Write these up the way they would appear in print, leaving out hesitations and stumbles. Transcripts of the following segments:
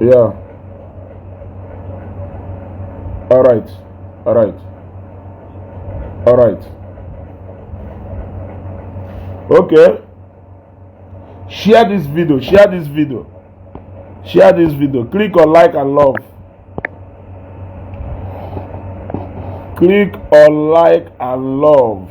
Yeah. All right. All right. All right. Okay. Share this video. Share this video. Share this video. Click on like and love. Click on like and love.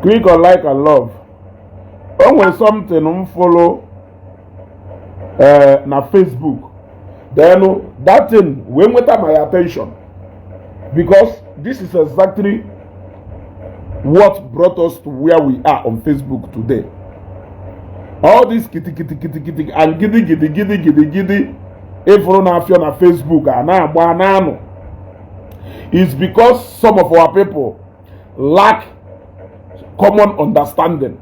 Click on like and love. O nwere something m follow na Facebook. Then that thing wee nweta my attention because this is exactly what brought us to where we are on Facebook today. All this kiti kiti kiti kiti and gidi gidi gidi gidi gidi ịfụrụ na-afịọ na Facebook a na-agba n'anụ is because some of our people lack common understanding.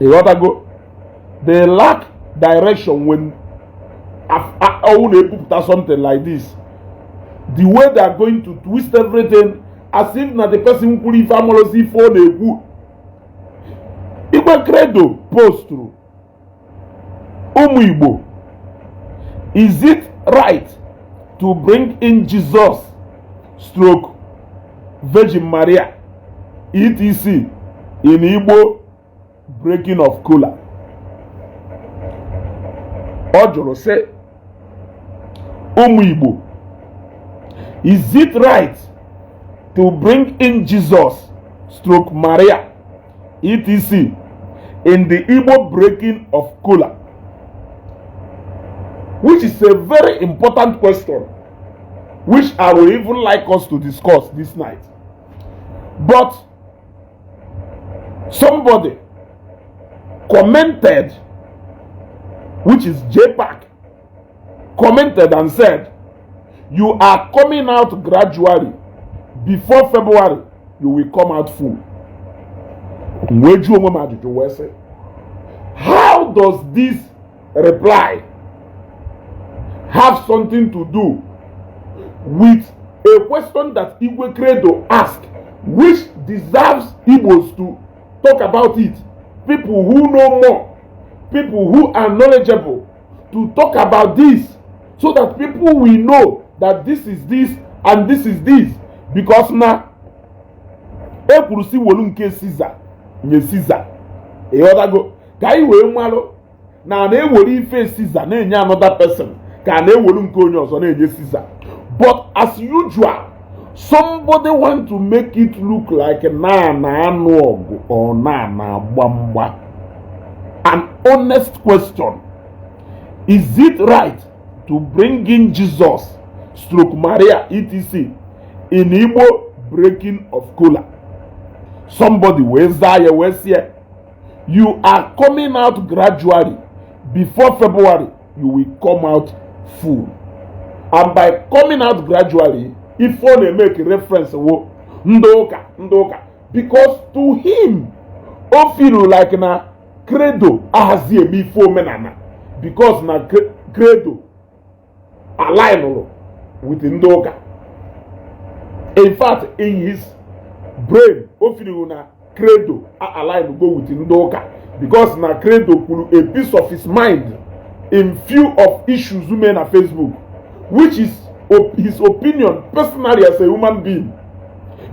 Ịghọtago? They lack direction when ọwụ na-ebupụta something like this. The way they are going to twist everything as if na the person kwuru ife amụrụzi ife ọ na-ekwu. Igwe Credo posturu ụmụ Igbo, is it right to bring in Jesus stroke Virgin Maria etc in Igbo breaking of kola? Ọ jụrụ sị, ụmụ Igbo, is it right to bring in Jesus stroke Maria etc in the Igbo breaking of kola? Which is a very important question, which I will even like us to discuss this night. But somebody commented, which is JPAC, commented and said, "You are coming out gradually. Before February, you will come out full." Wee jụọ onwe m ajụjụ wee sị, how does this reply have something to do with a question that Igwe Credo asked, which deserves Igbos to talk about it? People who know more, people who are knowledgeable, to talk about this so that people will know that this is this and this is this. Because na e kwuru si wolu nke Caesar nye Caesar. Ịghọtago? Ka anyị wee malụ na a na-ewere ife Caesar na-enye another person, ka a na-ewelu nke onye ọzọ na-enye Caesar. But as usual, somebody want to make it look like na na-anụ ọgụ or na na-agba mgba. An honest question: is it right to bring in Jesus stroke Maria etc in Igbo breaking of kola? Somebody wee zaa ya wee sị, "You are coming out gradually. Before February, you will come out full." And by coming out gradually, if ọ na-emeke reference wo ndị ụka, ndị ụka, because to him o feel like na Credo ahazi eme ife omenala, because na Credo alignụrụ with ndị ụka. In fact, in his brain, o feel na Credo align go with ndị ụka because na Credo kwuru a piece of his mind in few of issues mee na Facebook, which is his opinion personally as a human being,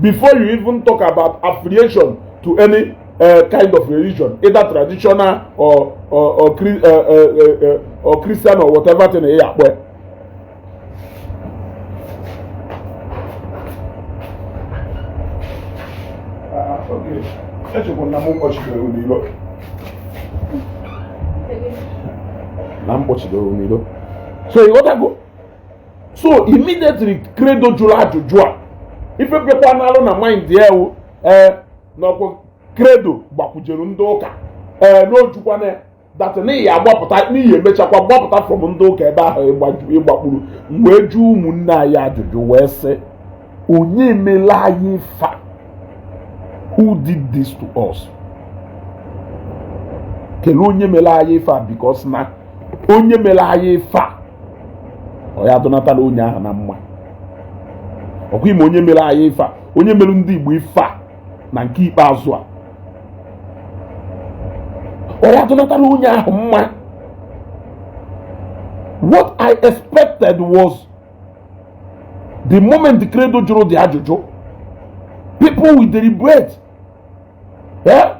before you even talk about affiliation to any kind of religion, either traditional or Christian or whatever thing ị akpọ. Okay. Echekwa na m kpọchidoro n'ilo na m kpọchidoro n'ilo. So ịghọtago? So immediately Credo jụrụ ajụjụ a, ife bịakwa n'alụ na mind ya ewu ee n'ọkwa Credo gbakwujere ndị ụka ee n'ojukwana that n'ihi agbapụta, n'ihi emechakwa gbapụta from ndị ụka ebe ahụ ịgbakpuru. Wee jụọ ụmụnne anyị ajụjụ wee sị, onye emela anyị fa? Who did this to us? Kelee onye mere anyị ife a, because na onye mere anyị ife a, ọ ya adọnatala onye ahụ na mma. Ọkwa ime onye mere anyị ife a, Onye mere ndị Igbo ife a na nke ikpeazụ a, ọ ya dụnatara onye ahụ mma. What I expected was, the moment Credo jụrụ the ajụjụ, people will deliberate. Yeah?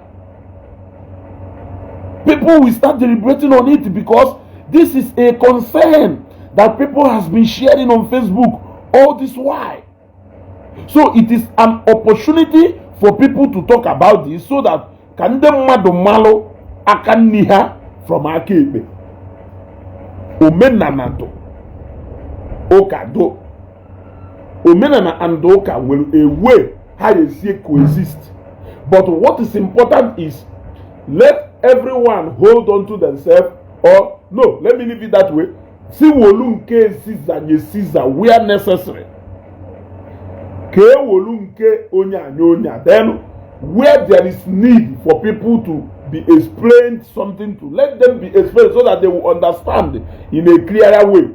People will start deliberating on it because this is a concern that people has been sharing on Facebook all this while. So it is an opportunity for people to talk about this so that ka ndị mmadụ malụ aka nni ha from aka ekpe. Omenala do, ụka do. Omenala and ụka nwere a way ha esi coexist, but what is important is, let everyone hold on to themselves, or no, let me leave it that way. Si wolu nke Caesar nye Caesar where necessary, ka e wolu nke onye anya onye a. Then where there is need for people to be explained something to, let them be explained so that they will understand in a clearer way.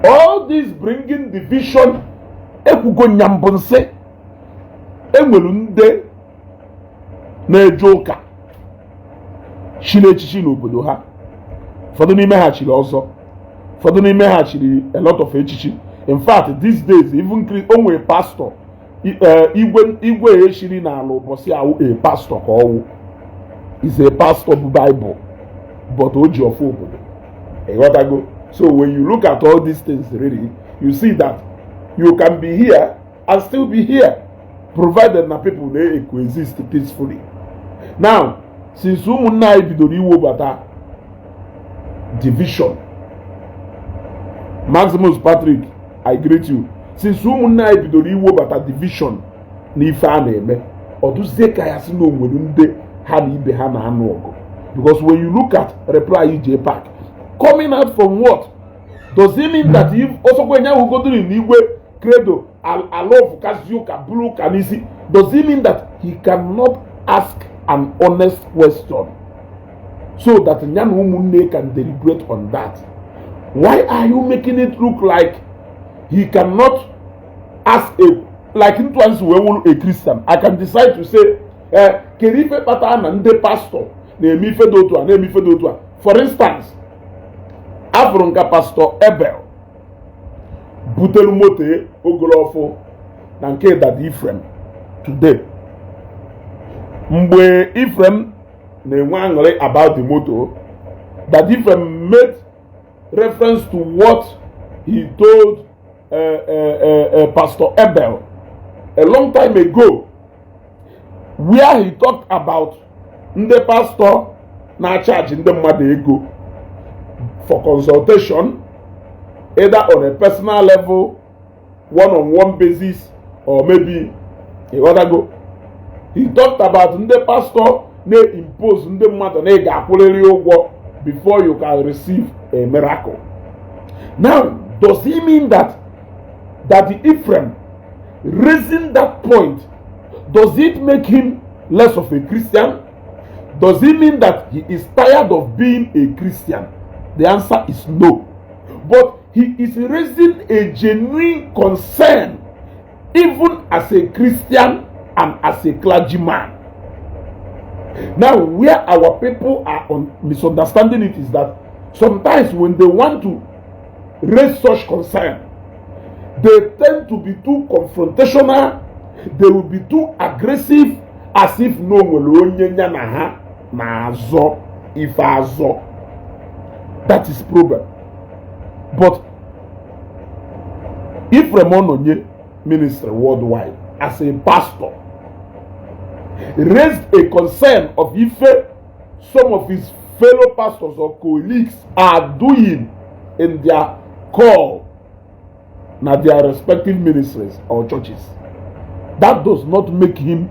All this bringing division, ekwugo nyambụ nsị enwere ndị na-eje ụka chiri echichi n'obodo ha. Ụfọdụ n'ime ha chiri ọzọ, ụfọdụ n'ime ha chiri a lot of echichi. In fact, these days even o nwere pastor, igwe igwe echiri n'ala ụbọchị awụ a pastor ka ọwụ is a pastor bụ Bible, but o ji ọfọ obodo, ịghọtago? So when you look at all these things, really, you see that you can be here and still be here, provided na people na coexist peacefully. Now, since ụmụnne anyị bidoro iwebata division, Maximus Patrick, I greet you. Since ụmụnne anyị bidoro iwebata division n'ife a na-eme, ọ dụzie ka ya sị na onwere ndị ha na ibe ha na-anụ ọgụ, because when you look at reply JPAC coming out from, what does it mean? That if ọsọkwa enye ahụgodiri na Igwe Credo alọfụkazi ụka bụrụ ụka n'isi, does it mean that he cannot ask an honest question so that ya na ụmụnne can deliberate on that? Why are you making it look like he cannot ask a, like ntụansi wee wụrụ a Christian, I can decide to say, eh, kedu ife kpatara na ndị pastor na-eme ife dị otu a, na-eme ife dị otu a? For instance, afụrụ nka Pastor Abel butere moto ogolo ọfụ na nke Daddy Ifrem today. Mgbe Ifrem na-enwe aṅụrị about the moto, Daddy Ifrem made reference to what he told Pastor Abel a long time ago, where he talked about ndị pastor na-acharge ndị mmadụ ego for consultation, either on a personal level, one-on-one basis, or maybe, ịghọtago? He talked about ndị pastor na-impose ndị mmadụ na ị ga-akwụrịrị ụgwọ before you can receive a miracle. Now, does it mean that the Ephraim raising that point, does it make him less of a Christian? Does it mean that he is tired of being a Christian? The answer is no. But he is raising a genuine concern, even as a Christian and as a clergyman. Now, where our people are on misunderstanding it is that sometimes when they want to raise such concern, they tend to be too confrontational, they will be too aggressive, as if no nwere onye ya na ha na-azọ ife azọ. That is problem. But Ephraim Ononye ministry worldwide, as a pastor, raised a concern of ife some of his fellow pastors or colleagues are doing in their call na their respective ministries or churches. That does not make him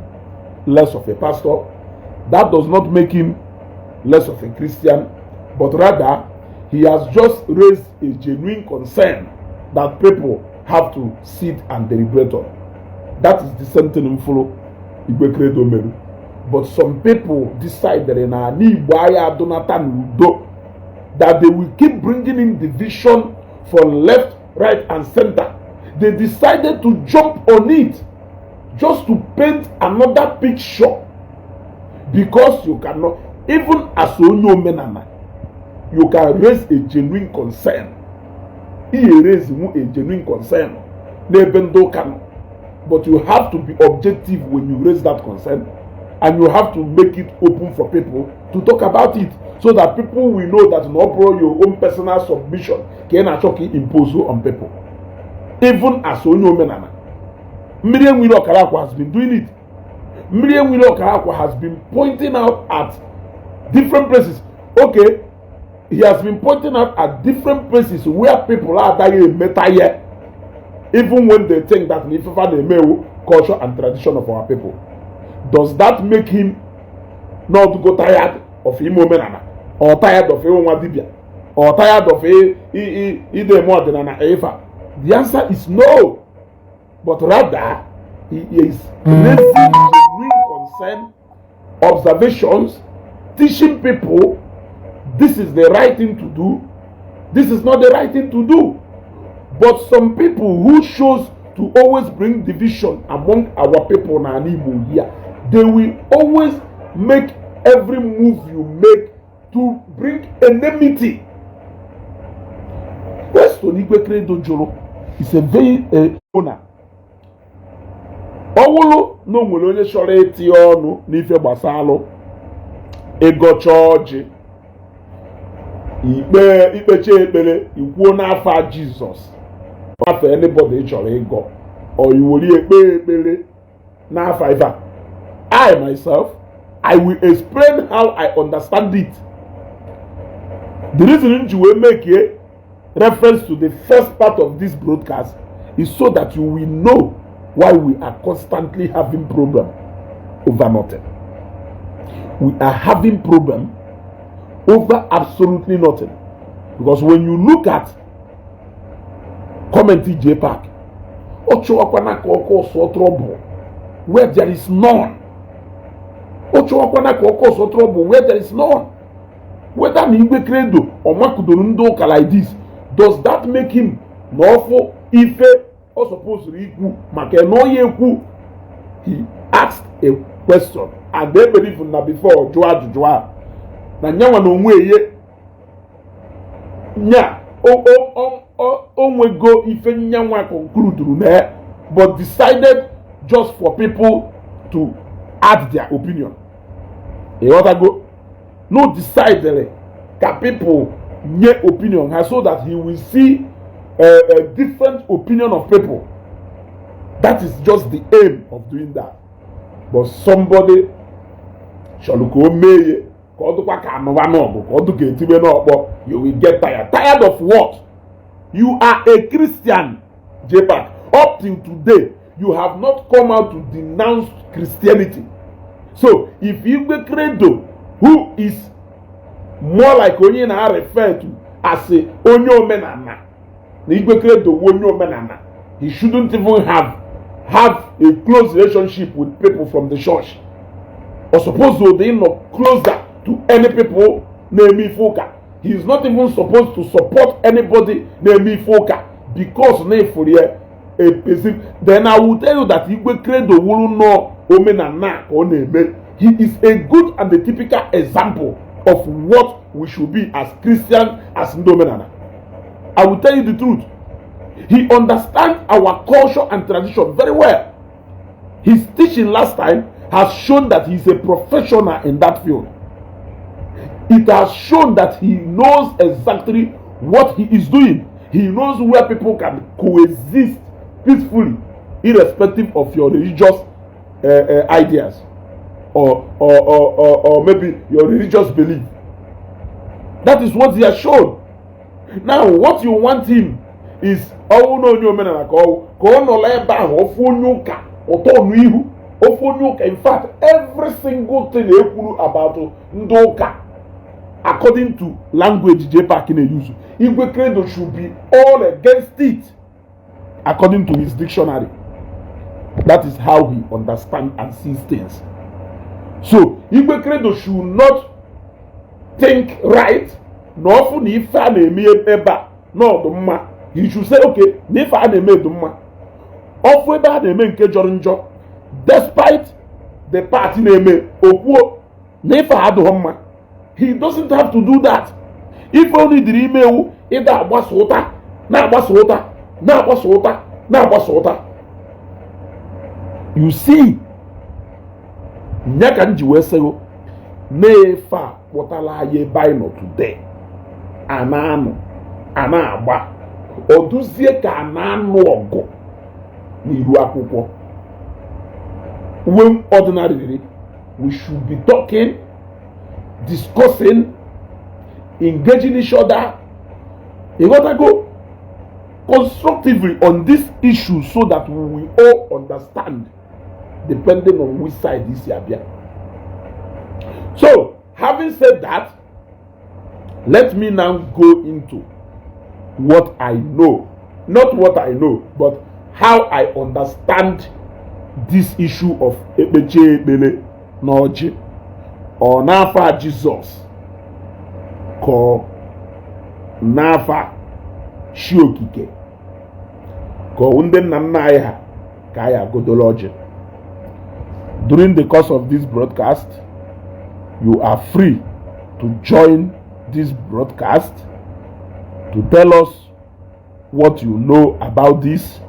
less of a pastor. That does not make him less of a Christian, but rather he has just raised a genuine concern that people have to sit and deliberate on. That is the same thing mfụrụ Igwe Credo meru. But some people decided na ala Igbo agha adụnata n'udo, that they will keep bringing in division from left, right and center. They decided to jump on it just to paint another picture, because you cannot, even as onye omenala, you can raise a genuine concern. Ihe raise nwu a genuine concern n'ebe ndị ụka nọ, but you have to be objective when you raise that concern, and you have to make it open for people to talk about it, so that people will know that na ọ bụrụ your own personal submission ka ị na-achọ ka ị impose on people. Even as onye omenala, Mmiri Enwiri Ọkara Akwa has been doing it. Mmiri Enwiri Ọkara Akwa has been pointing out at different places. Okay, he has been pointing out at different places where people adaghị emeta ya, even when they think that na ifefa na-emewu culture and tradition of our people. Does that make him not go tired of ime omenala, or tired of ịnwa dibia, or tired of ide eme ọdịnala ifa? The answer is no, but rather he is raising genuine concern, observations, teaching people this is the right thing to do, this is not the right thing to do. But some people who chose to always bring division among our people na Igbo here, they will always make every move you make to bring enmity. Question Igwe Credo jụrụ is a very owner. Ọ wụrụ na o nwere onye chọrọ itinye ọnụ n'ife gbasalụ ịgọcha ọjị, ikpe ikpecha ekpere, ikwuo n'afa Jizọs, n'afa anybody ị chọrọ ịgọ, or iwere ekpe ekpere n'afa ife a, I myself, I will explain how I understand it. The reason m ji wee make a reference to the first part of this broadcast is so that you will know why we are constantly having problem over nothing. We are having problem over absolutely nothing, because when you look at comment JPAC, ọ chọwakwana ka ọ cause trouble where there is none. Ọ chọwakwana ka ọ cause trouble where there is none. Whether na Igwe Credo ọ makudoro ndị ụka like this, does that make him na ọfụ ife ọ supposed ikwu maka na onye ekwu? He asked a question, and they believe na before jụọ ajụjụ a na nyanwa na onwe ye nya o nwego ife nyanwa conclude na, but decided just for people to add their opinion. Ịghọtago? No, decided ka people nye opinion ha so that he will see a different opinion of people. That is just the aim of doing that. But somebody chọrọ ka o mee ihe ka ọ dịkwa ka anụba n'ọgụ, ka ọ dị ka etibe n'ọkpọ. You will get tired. Tired of what? You are a Christian, JPAC. Up till today, you have not come out to denounce Christianity. So if Igwe Credo, who is more like onye na refer to as a onye omenala, na Igwe Credo wu onye omenala, he shouldn't even have a close relationship with people from the church, or suppose to dey no closer to any people na-eme ife ụka. He is not even supposed to support anybody na-eme ife ụka, because na ifuru ya a person. Then I will tell you that Igwe Credo wuru nọ omenala ka ọ na-eme. He is a good and a typical example of what we should be as Christians, as ndị omenala. I will tell you the truth, he understands our culture and tradition very well. His teaching last time has shown that he is a professional in that field. It has shown that he knows exactly what he is doing. He knows where people can coexist peacefully, irrespective of your religious ideas or maybe your religious belief. That is what he has shown. Now, what you want him is ọnwụ na onye omenala ka ọ nọrọ ebe ahụ ofu onye ụka ụtọ ọnụ ihu ofu onye ụka. In fact, every single thing ekwuru about ndị ụka, according to language JPAC na-use, Igwe Credo should be all against it, according to his dictionary. That is how he understands and sees things. So Igwe Credo should not think right na ọfụ na ife a na-eme ebe a n'ọdụ mma. He should say, okay, na ife a na-eme edu mma. Ọfụ ebe a na-eme nke jọrọ njọ, despite the party na-eme, okwuo na ife a adịghị mma. He doesn't have to do that. Ife only dịrị ime ewu ịda agbasa ụta, na-agbasa ụta, na-agbasa ụta, na-agbasa ụta. You see, nya ka m ji wee sịgụ na-efe a kpọtala anyị ebe anyị nọ today. A na-anụ, a na-agba, ọ dụzie ka a na-anụ ọgụ n'iru akwụkwọ, when ordinarily we should be talking, discussing, engaging each other, ịghọtago, constructively on this issue, so that we will all understand, depending on which side isi abịa. So having said that, let me now go into what I know, not what I know, but how I understand this issue of ekpeche ekpere n'ọjị, ọ n'afa Jizọs ka ọ n'afa chi okike, ka ọ ndị nna nna anyị ha ka anyị agodolo ọjị. During the course of this broadcast, you are free to join this broadcast to tell us what you know about this,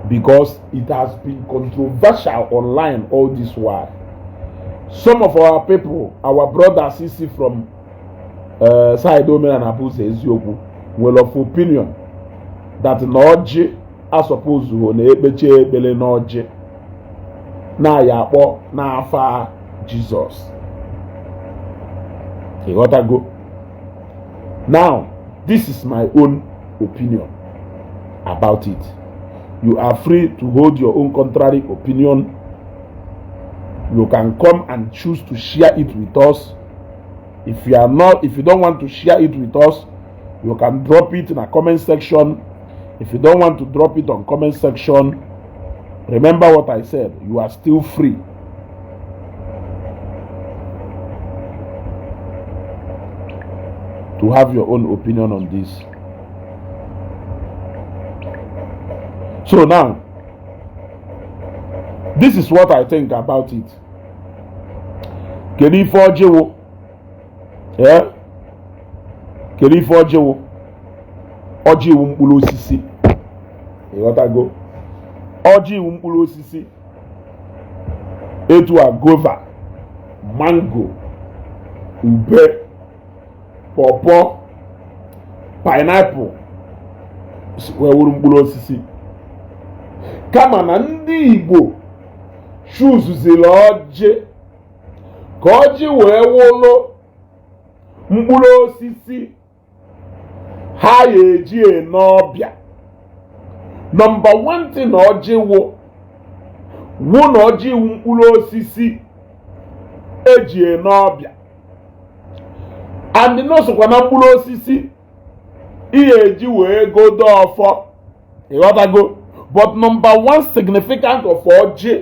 because it has been controversial online all this while. Some of our people, our brothers isi from side omenala bụ ụzọ eziokwu, nwere of opinion that na ọjị asọpụzụ na ekpeche ekpere n'ọjị na-aya akpọ n'afa Jizọs. Ịghọtago? Now, this is my own opinion about it. You are free to hold your own contrary opinion. You can come and choose to share it with us. If you are not, if you don't want to share it with us, you can drop it in a comment section. If you don't want to drop it on comment section, remember what I said, you are still free to have your own opinion on this. So now, this is what I think about it. Kedu ife ọjị wụ? Ee, kedu ife ọjị wụ? Ọjị wụ mkpụrụ osisi. Ịghọtago? Ọjị wụ mkpụrụ osisi etu a guava, mango, ube, pawpaw, pineapple wee wụrụ mkpụrụ osisi, kama na ndị Igbo chuzuziri ọjị ka ọjị wee wụlụ mkpụrụ osisi ha ya eji ene ọbịa. Number one thing, ọjị wụ wụ na ọjị wụ mkpụrụ osisi eji ene ọbịa, and nọsokwa na mkpụrụ osisi ihe eji wee godo ọfọ. Ịghọtago? But number one significant of ọjị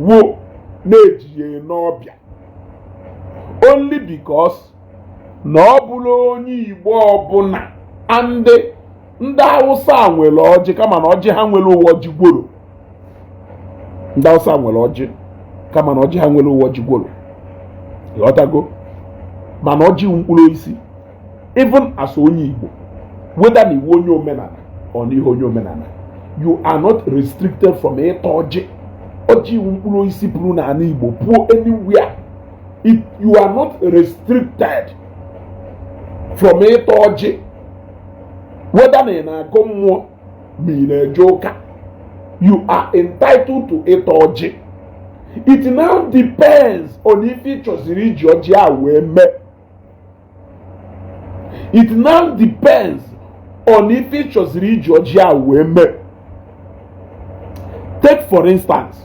wụ na-eji ya ene ọbịa, only because na ọ bụrụ onye Igbo ọbụla and ndị Hausa nwere ọjị, kama na ọjị ha nwere ụwa ọjị gworo. Ndị Hausa nwere ọjị, kama na ọjị ha nwere ụwa ọjị gworo. Ịghọtago? Mana ọjị wụ mkpụrụ osisi. Even as onye Igbo, whether na iwu onye omenala or na ihe onye omenala, you are not restricted from ịta ọjị. Ọjị wụ mkpụrụ osisi pụrụ n'ala Igbo, pụọ anywhere. You are not restricted from ịta ọjị, whether na ị na-agụ mmụọ ma ị na-eje ụka. You are entitled to ịta ọjị. It now depends on if ị chọziri iji ọjị a wee mee. It now depends on if ị chọziri iji ọjị a wee mee. Take for instance,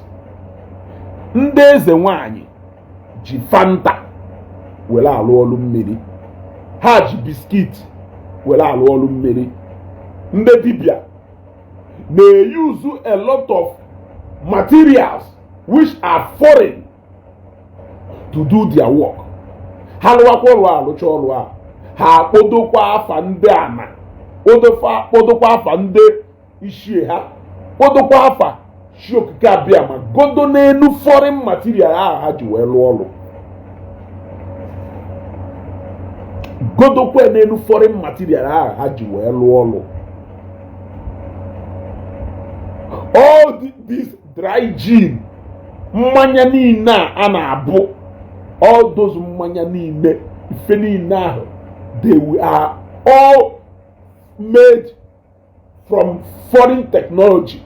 ndị eze nwanyị ji Fanta were alụ ọlụ mmiri, ha ji biscuit were alụ ọlụ mmiri. Ndị dibịa na-use a lot of materials which are foreign to do their work. Ha lụwakwa ọrụ a, alụcha ọrụ a, ha akpodokwa afa ndị ana Kpọdokwa afa ndị ichie ha, kpọdokwa afa chi Okike Abịa ma godo n'elu foreign material ahụ ha ji wee lụọ ọrụ, godokwa n'elu foreign material ahụ ha ji wee lụọ ọrụ. All this dry gin, mmanya niile a na-abụ, all those mmanya niile, ife niile ahụ, they are all made from foreign technology,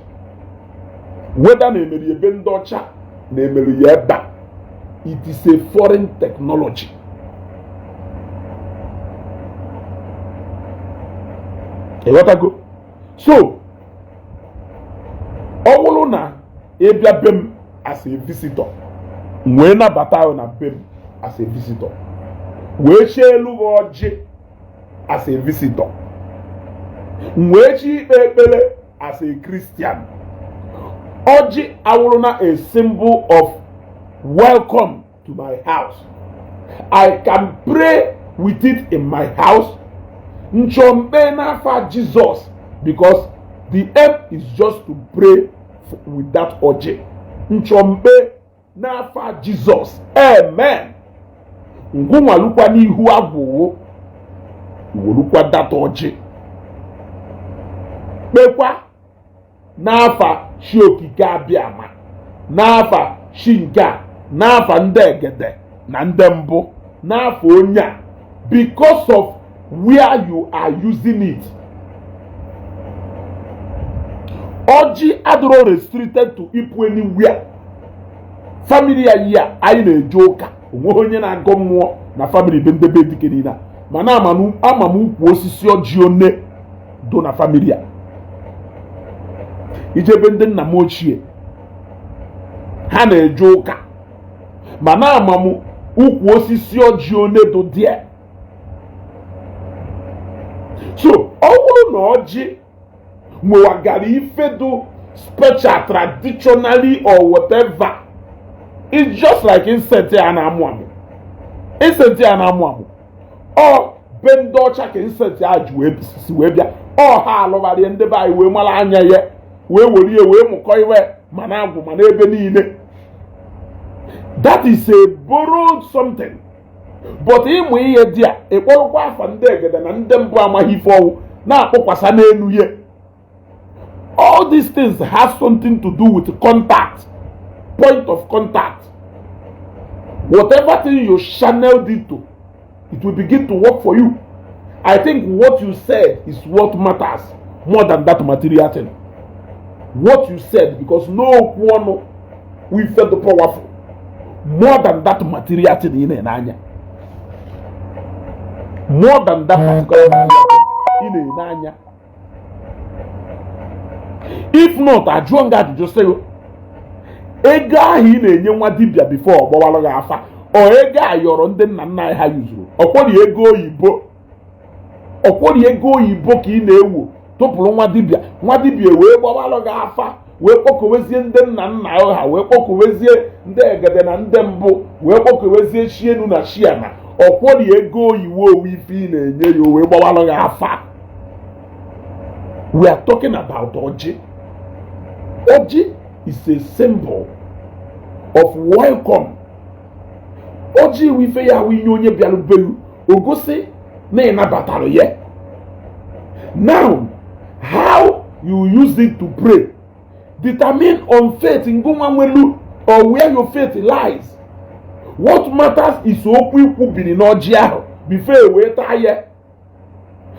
whether na-emeri ebe ndị ọcha na-emeri ya ebe a, it is a foreign technology. Ịghọtago? So ọ bụrụ na ị bịa be m as a visitor, wee nabata ahụ na be m as a visitor, wee chee elu gị ọjị as a visitor, wee chi ikpe ekpere as a Christian, ọjị awụrụ na a symbol of welcome to my house. I can pray with it in my house. Nchọ mkpe n'afa Jizọs, because the aim is just to pray with that ọjị. Nchọ mkpe n'afa Jizọs, amen. Ngụnwalukwa n'ihu agwụwo, iwerukwa that ọjị kpekwa n'afa chi Okike Abịama, n'afa chi nke a, n'afa ndị egede na ndị mbụ, n'afa onye a, because of where you are using it. Ọjị adịrọ restricted to ịpụ anywhere. Family ya yi a anyị na-eje ụka, onweghị onye na-agọ mmụọ na family be ndị be dike niile, mana ama m ukwu osisi ọjị one do na family a. Ijebe ndị nna m ochie, ha na-eje ụka, mana ama m ukwu osisi ọjị one do there. So ọ bụrụ na ọjị nwewagara ife do special traditionally or whatever, it's just like incense a na-amụ amụ, incense a na-amụ amụ, ọ be ndị ọcha ka incense a ji wee si wee bịa. Ọ ha alụgharịa ndị be anyị wee mara anya ya, wee were ya wee mụkọ iwe ma na agwụ ma n'ebe niile. That is a borrowed something. But ịmụ ihe dị a, ịkpọrọkwa afa ndị egede na ndị mbụ amaghị ife ọwụ na-akpọkwasa n'elu ya. All these things have something to do with contact, point of contact. Whatever thing you channeled it to, it will begin to work for you. I think what you said is what matters more than that material thing. What you said, because no okwu ọnụ we felt powerful more than that material thing ị na-ene anya, more than that particular material thing ị na-ene anya. If not, ajụọ nga ajụjụ sị ego ahụ ị na-enye nwa dibịa before ọ gbawara gị afa, ọ ego a yọrọ ndị nna nna anyị ha yuzuru, ọkwọrị ego oyibo, ọkwọrị ego oyibo ka ị na-ewu tụpụrụ nwa dibịa, nwa dibịa wee gbawara gị afa, wee kpọkowezie ndị nna nna ha, wee kpọkowezie ndị egede na ndị mbụ, wee kpọkowezie chi enu na chi ana, ọkwọrị ego oyibo owu ife ị na-enye ya wee gbawara gị afa. We are talking about ọjị. Ọjị is a symbol of welcome. Ọjị iwu ife ya ahụ inye onye bịara belu o gosi na ị nabatara ya. Now, how you use it to pray determine on faith ngụnwa nwelu or where your faith lies. What matters is okwu ikwubiri n'ọjị ahụ before wee taa ya.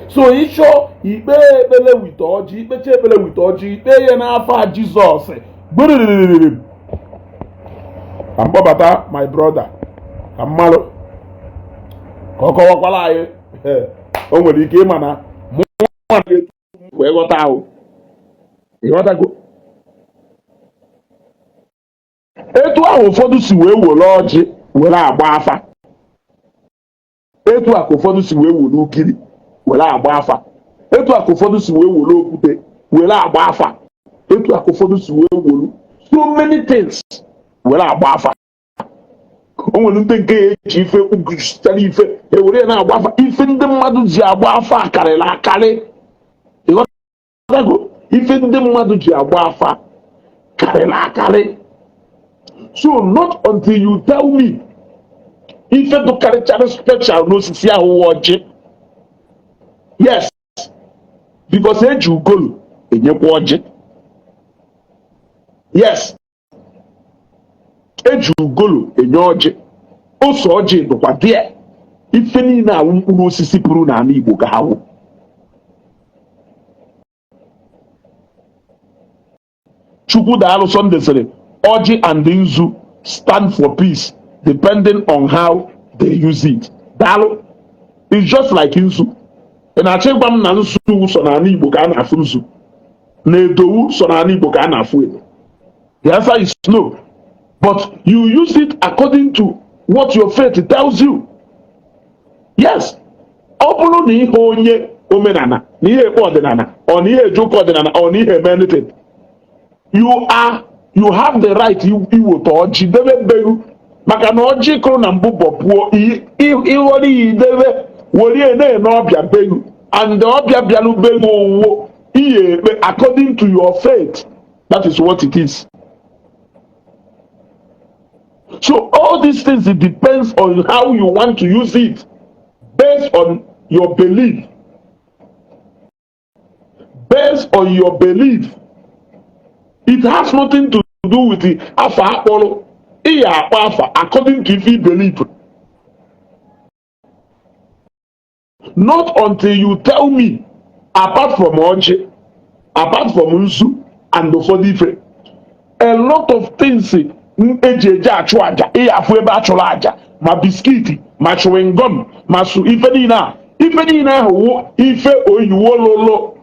So ịchọ ikpe ekpele with ọjị, ikpecha ekpele with ọjị, ikpe ya n'afa Jizọs gbiriri. Ka mkpọbata my brother ka mmalụ ka ọ kọwakwala anyị. O nwere ike ịma na mụ wee ghọta ahụ, ịghọtago etu ahụ ụfọdụ si wee were ọjị were agba afa, etu a ka ụfọdụ si wee were ukiri were agba afa, etu a ka ụfọdụ si wee were okwute were agba afa, etu a ka ụfọdụ si wee were so many things were agba afa. O nwere ndị nke ya eji ife kpugidechara ife ewere ya na-agba afa. Ife ndị mmadụ ji agba afa akarịrị akarị. Ịghọtago? Ife ndị mmadụ ji agba afa karịrị akarị. So not until you tell me ife dụkarịchara special n'osisi ahụ wụ ọjị. Yes, because eji ugolu enyekwa ọjị. Yes, eji ugolu enye ọjị, ose ọjị dụkwa there. Ife niile awụ mkpụrụ osisi pụrụ n'ala Igbo ka ha wụ. Chukwu Daalụ Sunday sịrị ọjị and nzu stand for peace depending on how they use it. Daalụ. It's just like nzu. Ị na-achọ ịgwa m na nzu sọ n'ala Igbo ka a na-afụ nzu, na edowu sọ n'ala Igbo ka a na-afụ edo? The answer is no, but you use it according to what your faith tells you. Yes, ọ bụrụ na ihe onye omenala na ihe ekpe ọdịnala, ọ na ihe eje ụka ọdịnala, ọ na ihe eme anything, you have the right iweta ọjị debe mberu, maka na ọjị kụrụ na mbụ bọpuo ịghọrọ ya idebe werie na-ene ọbịa beru, and ọbịa bịalụ beru owuwo ihe ekpe according to your faith. That is what it is. So all these things, it depends on how you want to use it, based on your belief, based on your belief. It has nothing to do with the afa akpọrọ. Iya akpọ afa according to ife you believe. Not until you tell me, apart from ọjị, apart from nzu and ụfọdụ ife, a lot of things eji eje achụ aja, ịya afụ ebe a chụrụ aja, ma biscuit, ma chewing gum, ma su ife niile a, ife niile ahụ wụ ife oyiwo lolo,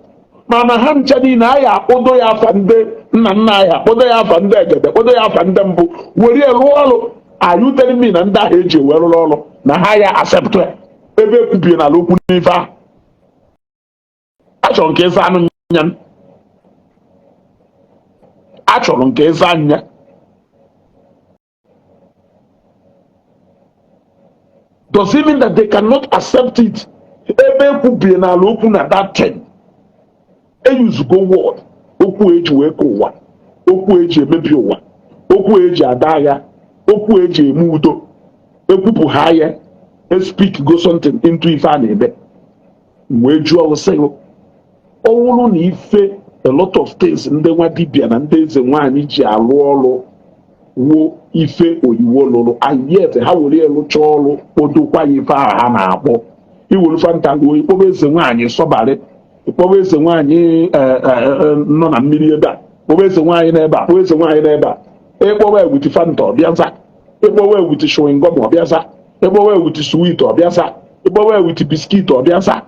mana ha ncha niile anyị akpọdo ya afa ndị nna nna anyị, akpọdo ya afa ndị egede, kpọdo ya afa ndị mbụ, were rụọ ọrụ. Are you telling me na ndị ahụ eji wee rụrụ ọrụ na ha ya accept ya ebe ekwubie n'ala okwu n'ife ahụ? Achọrọ nke ịza anụ nya, achọrọ nke ịza anya. Does it mean that they cannot accept it ebe ekwubie n'ala okwu na that thing eyuzugo word okwu eji wee ka ụwa, okwu eji emebi ụwa, okwu eji ada agha, okwu eji eme udo, ekwupụ ha ya, speak go something into ife a na-eme? Wee jụọ sị, ọ wụrụ na ife a lot of things ndị nwa dibịa na ndị eze nwaanyị ji alụ ọrụ wuo ife oyiwo lụrụ, and yet ha were lụcha ọrụ kpodokwa ya ife ahụ ha na-akpọ iwere fanta ruo ịkpọba eze nwaanyị sọbarị, ịkpọba eze nwaanyị nọ na mmiri ebe a, kpọba eze nwaanyị n'ebe a, kpọba eze nwaanyị n'ebe a, ịkpọba ewiti fanta ọbịaza, ịkpọba ewiti chewing gum ọbịaza, ịkpọba ewiti sweet ọbịaza, ịkpọba ewiti biscuit ọbịaza.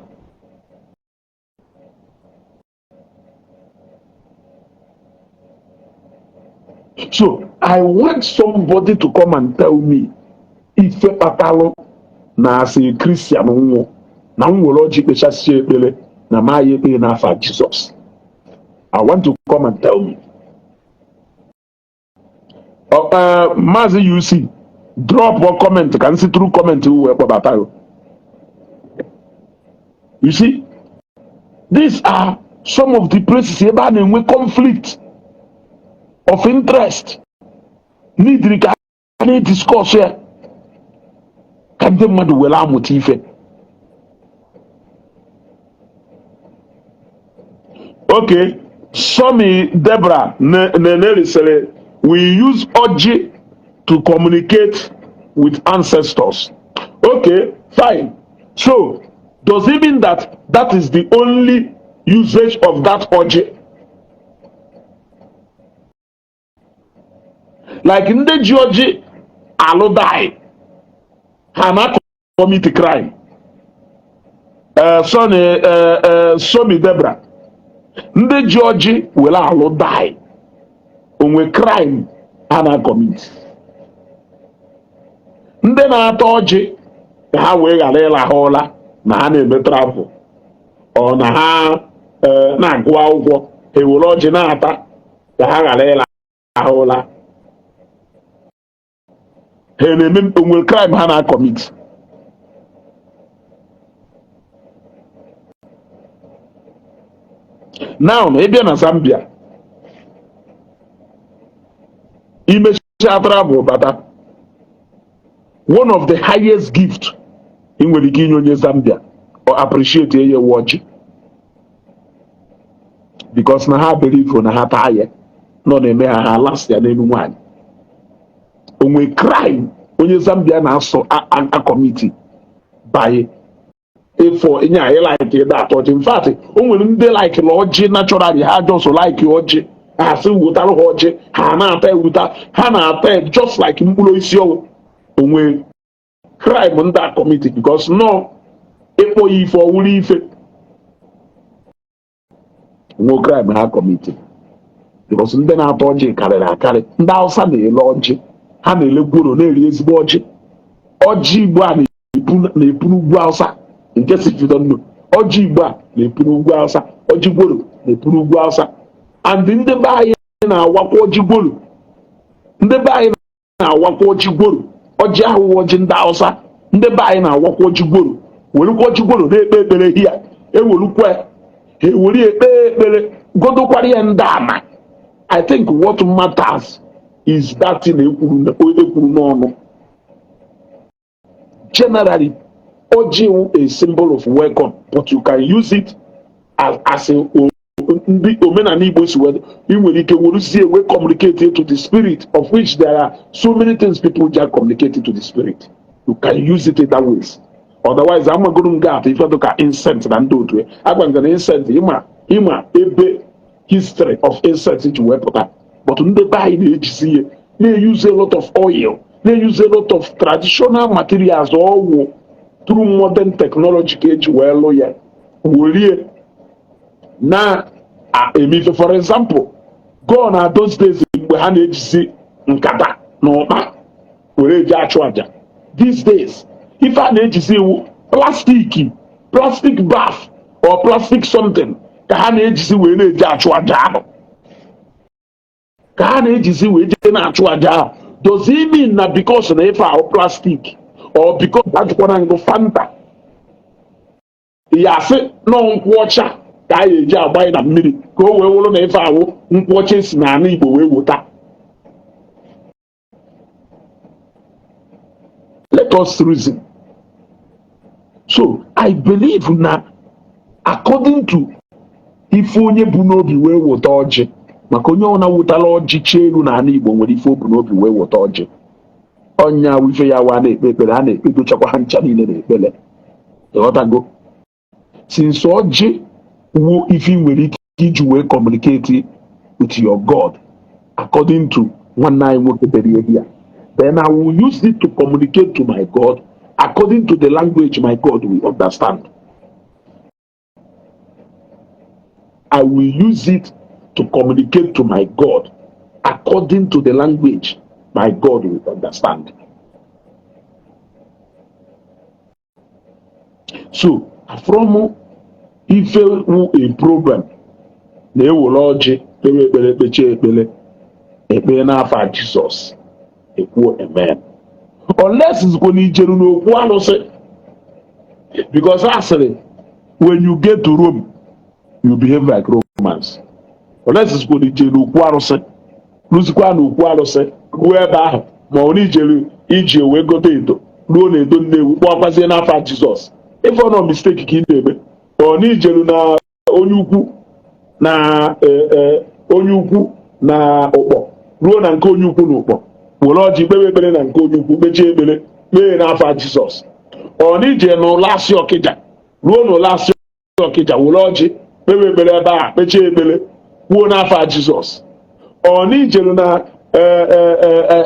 So I want somebody to come and tell me ife kpatalụ na as a Christian nwụ na m were ọjị kpechasịa ekpere na ma ya ekpere n'afa Jizọs. I want to come and tell me. Maazị UC, drop a comment ka m si through comment wee kpọbata. You see, these are some of the places ebe a na-enwe conflict of interest n'idiri ka a na-ediscuss ya ka ndị mmadụ were amụta ife. Okay, Somi Debra Neneri sịrị we use ọjị to communicate with ancestors. Okay, fine. So does it mean that that is the only usage of that ọjị? Like ndị ji ọjị alụ die, ha na commit crime? Sonny, Somi Debra, ndị ji ọjị were alụ die, onwe crime ha na commit? Ndị na-ata ọjị ka ha wee ghara ịlahụ ụla na ha na-eme travel, ọ na ha na-agụ akwụkwọ, ewere ọjị na-ata ka ha ghara ịlahụ ụla, ha na-eme onwe crime ha na-commit? Now ị bịa na Zambia, i mechaa travel bata, one of the highest gift ị nwere ike inye onye Zambia ọ appreciate ya wụ ọjị, because na ha believe na ha taa ya nọ na-eme ha ha last ya n'elu nwaanyị. O nwe crime onye Zambia na-asọ a-commit by ịfọ nye anyị like ịda atọ ọjị. In fact, o nwere ndị like la ọjị naturally, ha just like ọjị, ha sị wetara ha ọjị, ha na-ata ewuta, ha na-ata just like mkpụrụ osisi. Ọwụ o nwe crime ndị a commit because nọ ịkpọ ya ife ọwụrụ ife nwe crime ha commit, because ndị na-ata ọjị karịrị akarị. Ndị Hausa na-ele ọjị, ha na-ele gworo, na-eri ezigbo ọjị. Ọjị Igbo a na-epu n'ugwu Hausa nke si fido nnu. Ọjị Igbo a na-epu n'ugwu Hausa, ọjị gworo na-epu n'ugwu Hausa, and ndị be anyị na-awakwa ọjị gworo. Ndị be anyị na-awakwa ọjị gworo, ọjị ahụ wụ ọjị ndị Hausa. Ndị be anyị na-awakwa ọjị gworo, werukwa ọjị gworo na-ekpe ekpere hia, ewerukwa ha ewere ekpe ekpere godokwara ya ndị ama. I think what matters is that thing ekwuru n'ọnụ. Generally, ọjị wụ a symbol of welcome, but you can use it as a ndị omenala Igbo si wee, ị nwere ike werezie wee communicate to the spirit, of which there are so many things people just communicate to the spirit. You can use it in that ways. Otherwise, amagoro m ga-atụ ife dịka incense na ndị otu ya. Agwa m gị na incense, ịma ebe history of incense ji wee pụta, but ndị be anyị na-ejizi ihe na-use a lot of oil, na-use a lot of traditional materials, ọwụ through modern technology ka eji wee lụ ya welie na eme ife. For example, gone are those days mgbe ha na-ejizi nkata na ụkpa were eji achụ aja. These days, ife a na-ejizi iwu plastic, plastic bath or plastic something ka ha na-ejizi wee na-eji achụ aja ahụ, ka ha na-ejizi wee jee na-achụ aja ahụ. Does it mean na because na ife ahụ plastic or because ajụkwana ngụ Fanta ya asị nọ nkwụ ọcha ka a ga-eji agbanye na mmiri ka o wee wụrụ na ife ahụ nkwụ ọcha esi n'ala Igbo wee wota? Let us reason. So I believe na according to ife onye bu n'obi wee wota ọjị, maka onye ọna wụtara ọjị chie elu n'ala Igbo nwere ife o bu n'obi wee wota ọjị. Ọnya ife ya wa na-ekpe ekpere, a na-ekpedochakwa ha ncha niile na ekpere. Ịghọtago? Since ọjị wuo ife ị nwere ike iji wee communicate with your God, according to nwanne anyị nwoke dere ihe ya, then I will use it to communicate to my God according to the language my God will understand. I will use it to communicate to my God according to the language my God will understand. So, from ife wu a problem na-ewere ọjị kpere ekpere, kpechie ekpere, ekpere n'afa Jizọs, ekwuo amen, unless zikwa na ijeru n'okwu alụsị, because a sịrị when you get to Rome, you behave like Romans. Unless zikwa na ijeru n'okwu arụsị, rụzikwa n'okwu arụsị ruo ebe ahụ, ma ọ na ijere iji wee gote edo, ruo na edo Nnewi, kpọọkwazie n'afa Jizọs, ife ọ nọ mistake ka ị na-eme. Ọ na ijeru na onye ukwu na onye ukwu na Ụkpọ, ruo na nke onye ukwu na Ụkpọ, were ọjị kpewe ekpere na nke onye ukwu, kpechie ekpere, kpee n'afa Jizọs. Ọ na ije n'ụlọ asị Ọkịja, ruo n'ụlọ asị Ọkịja, were ọjị kpewe ekpere ebe a, kpechie ekpere, kwuo n'afa Jizọs. Ọ na ijeru na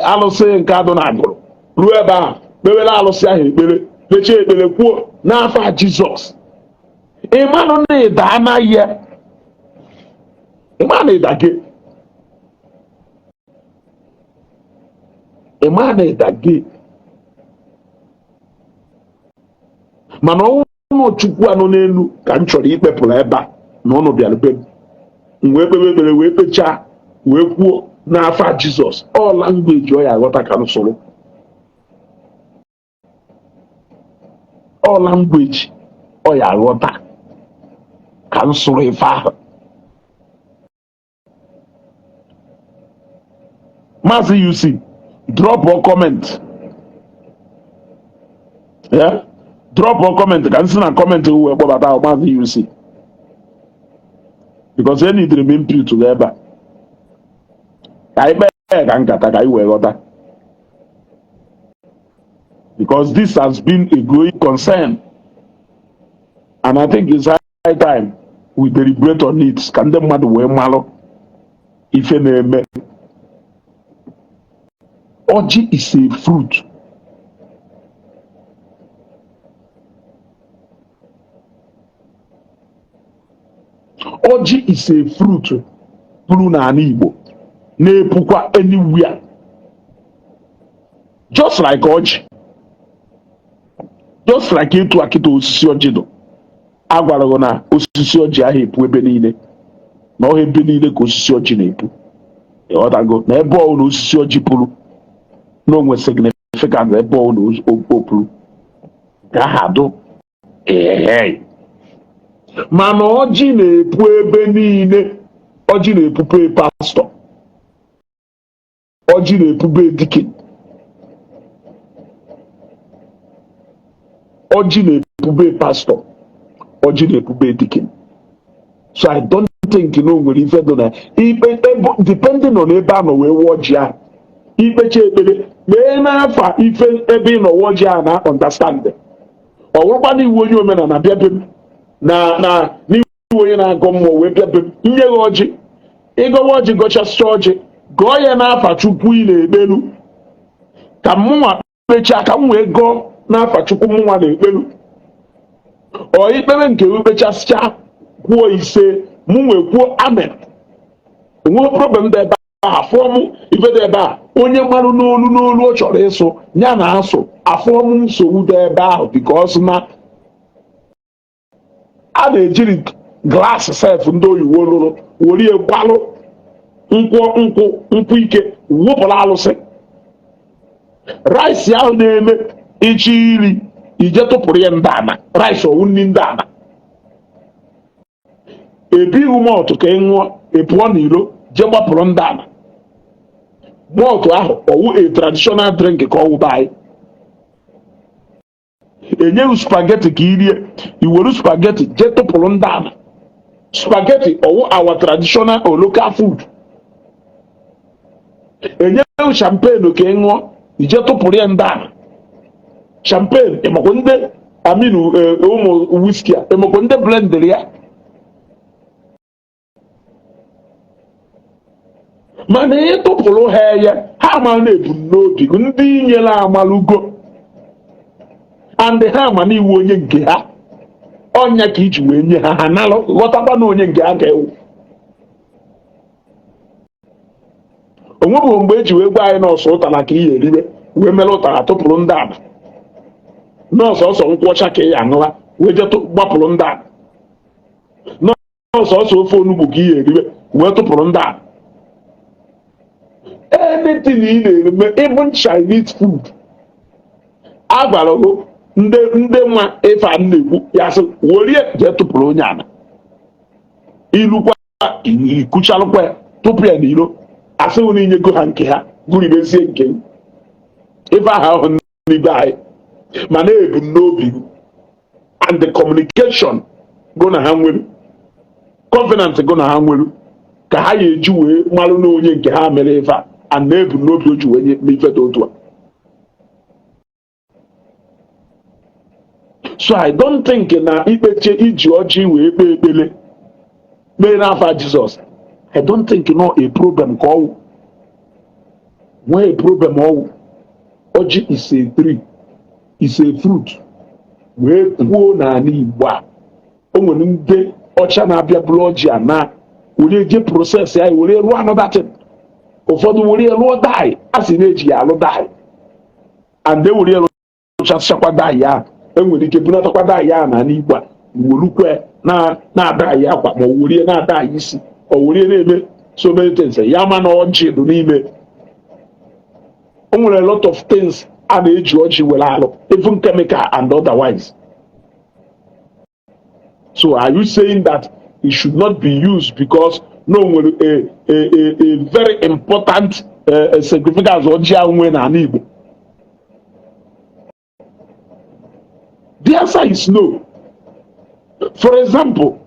alụsị nke adụ na Agụrụ, ruo ebe ahụ, kpewere alụsị ahụ ekpere, kpechie ekpere, kwuo n'afa Jizọs, ịmanụ na ịda anaghị ya, ịma na ịda gị, ịma na ịda gị. Mana ọnwụ Chukwu anọ n'elu ka m chọrọ ikpepụrụ ebe a na ụnụ bịara be m, m wee kpebe ekpere, wee kpechaa, wee kwuo n'afa Jizọs, ọ language ọ ya aghọta ka m sụrụ, ọ language ọ ya aghọta ka m sụrụ ife ahụ. Maazị UC, drop your comment. Yeah? Drop your comment ka m si na comment wee kpọbata ahụ Maazị UC, because e nidiri m input gị ebe a ka anyị kpee ka nkata ka anyị wee ghọta, because this has been a growing concern and I think it's high time we deliberate on it ka ndị mmadụ wee malụ ife na-eme. Ọjị is a fruit. Ọjị is a fruit pụrụ n'ala Igbo na-epukwa anywhere, just like ọjị, just like etu akịta osisi ọjị dụ. A gwara gị na osisi ọjị ahụ epu ebe niile, na ọha ebe niile ka osisi ọjị na-epu. Ịghọtago na ebe ọ na osisi ọjị pụrụ na onwe significant, ebe ọ na o pụrụ ka aha dụ ehe. Mana ọjị na-epu ebe niile. Ọjị na-epupe pastor, ọjị na-epube deacon, ọjị na-epube pastor, ọjị na-epube deacon. So I don't think na o nwere ife dị na ikpe, depending on ebe a nọ wee wụọ ọjị ahụ. Ikpecha ekpere, kpee n'afa ife ebe ị nọ wụọ ọjị ahụ na understand. Ọ bụrụkwa na iwu onye omenala bịa be m na na n'iwu onye na-agọ mmụọ wee bịa be m nye gị ọjị, ịgọwa ọjị, gọchasịcha ọjị, gọọ ya n'afa Chukwu ị na-ekpelu, ka mụnwa kpechaa ka m wee gọọ n'afa Chukwu mụnwa na-ekpelu. Ọ ikpere nke kpechasịcha, kwuo ise, mụ wee kwuo amen. Onweghị problem dị ebe a. Afụọ m ife dị ebe a, onye marụ n'olu n'olu ọ chọrọ ịsụ ya na-asụ. Afụọ m nsogbu dị ebe ahụ, because na a na-ejiri glass sef ndị oyibo lụrụ were gbalụ nkwụ nkwụ nkwụ ike wụpụrụ alụsị. Rice ahụ na-eme ịchị iri ije tụpụrụ ya ndị ana rice, ọwụ nri ndị ana. Ebighị malt ka ị ṅụọ, ị pụọ n'iro jee gbapụrụ ndị ana malt ahụ, ọwụ a traditional drink ka ọwụ be anyị. Enyeghị spaghetti ka irie, iweru spaghetti jee tụpụrụ ndị ana spaghetti, ọwụ our traditional or local food. Enyeghị champagne ka ị ṅụọ, ije tụpụrụ ya ndị ana champagne. Ịmakwa ndị aminu ụmụ whisky a, ịmakwa ndị blendịrị ya. Mana ị tụpụrụ ha ya, ha ama na ebumnobi ndị nyere amalụgo, and ha ama na iwu onye nke ha ọnya ka iji wee nye ha, ha nalụ ghọtakwa na onye nke ha ga-ewu. Onwebeghị mgbe eji wee gwa anyị nọọsụ ụtara ka ihe eriwe wee mere ụtara tụpụrụ ndị ala, nọọsụ ọsọ nkwụ ọcha ka ị ya aṅụwa wee jee gbapụrụ ndị ala, nọọsụ ọsọ ofe onugbu ka ihe eriwe wee tụpụrụ ndị ala. Anything ị na-eme, even Chinese food, a gwara gị ndị ndị nwa ife a na-ekwu ya sị werie jee tụpụrụ onye ala, ilukwa ikuchalụkwa ya tụpụ ya n'iro, asịghị na inyego ha nke ha gụribezie nke ife ahụ ahụ n'ibe anyị. Mana ebumnobi and the communication gụ na ha nwere, covenant gụ na ha nwere, ka ha ya eji wee malụ na onye nke ha mere ife a and na ebumnobi o ji wee nye ife dị otu a. So I don't think na ikpeche iji ọjị wee kpee ekpele kpee n'afa Jizọs, I don't think no a problem ka ọwụ nwee a problem ọwụ. Ọjị is a tree, is a fruit wee kwuo n'ala Igbo a. O nwere ndị ọcha na-abịa bụrụ ọjị a na were je process ya were rụọ another thing. Ụfọdụ were rụọ dye, a sị na-eji ya alụ dye, and e were rụchasịchakwa dye ahụ, enwere ike bunatakwa dye ahụ n'ala Igbo a werukwe na-ada ya akwa, ma ọ werie na-ada ya isi, ọ werie na-eme so many things. Ya ma na ọjị dị n'ime, o nwere a lot of things a na-eji ọjị were alụ, even chemical and otherwise. So are you saying that it should not be used because no nwere a very important Significance ọjị ahụ nwee n'ala Igbo? The answer is no. For example,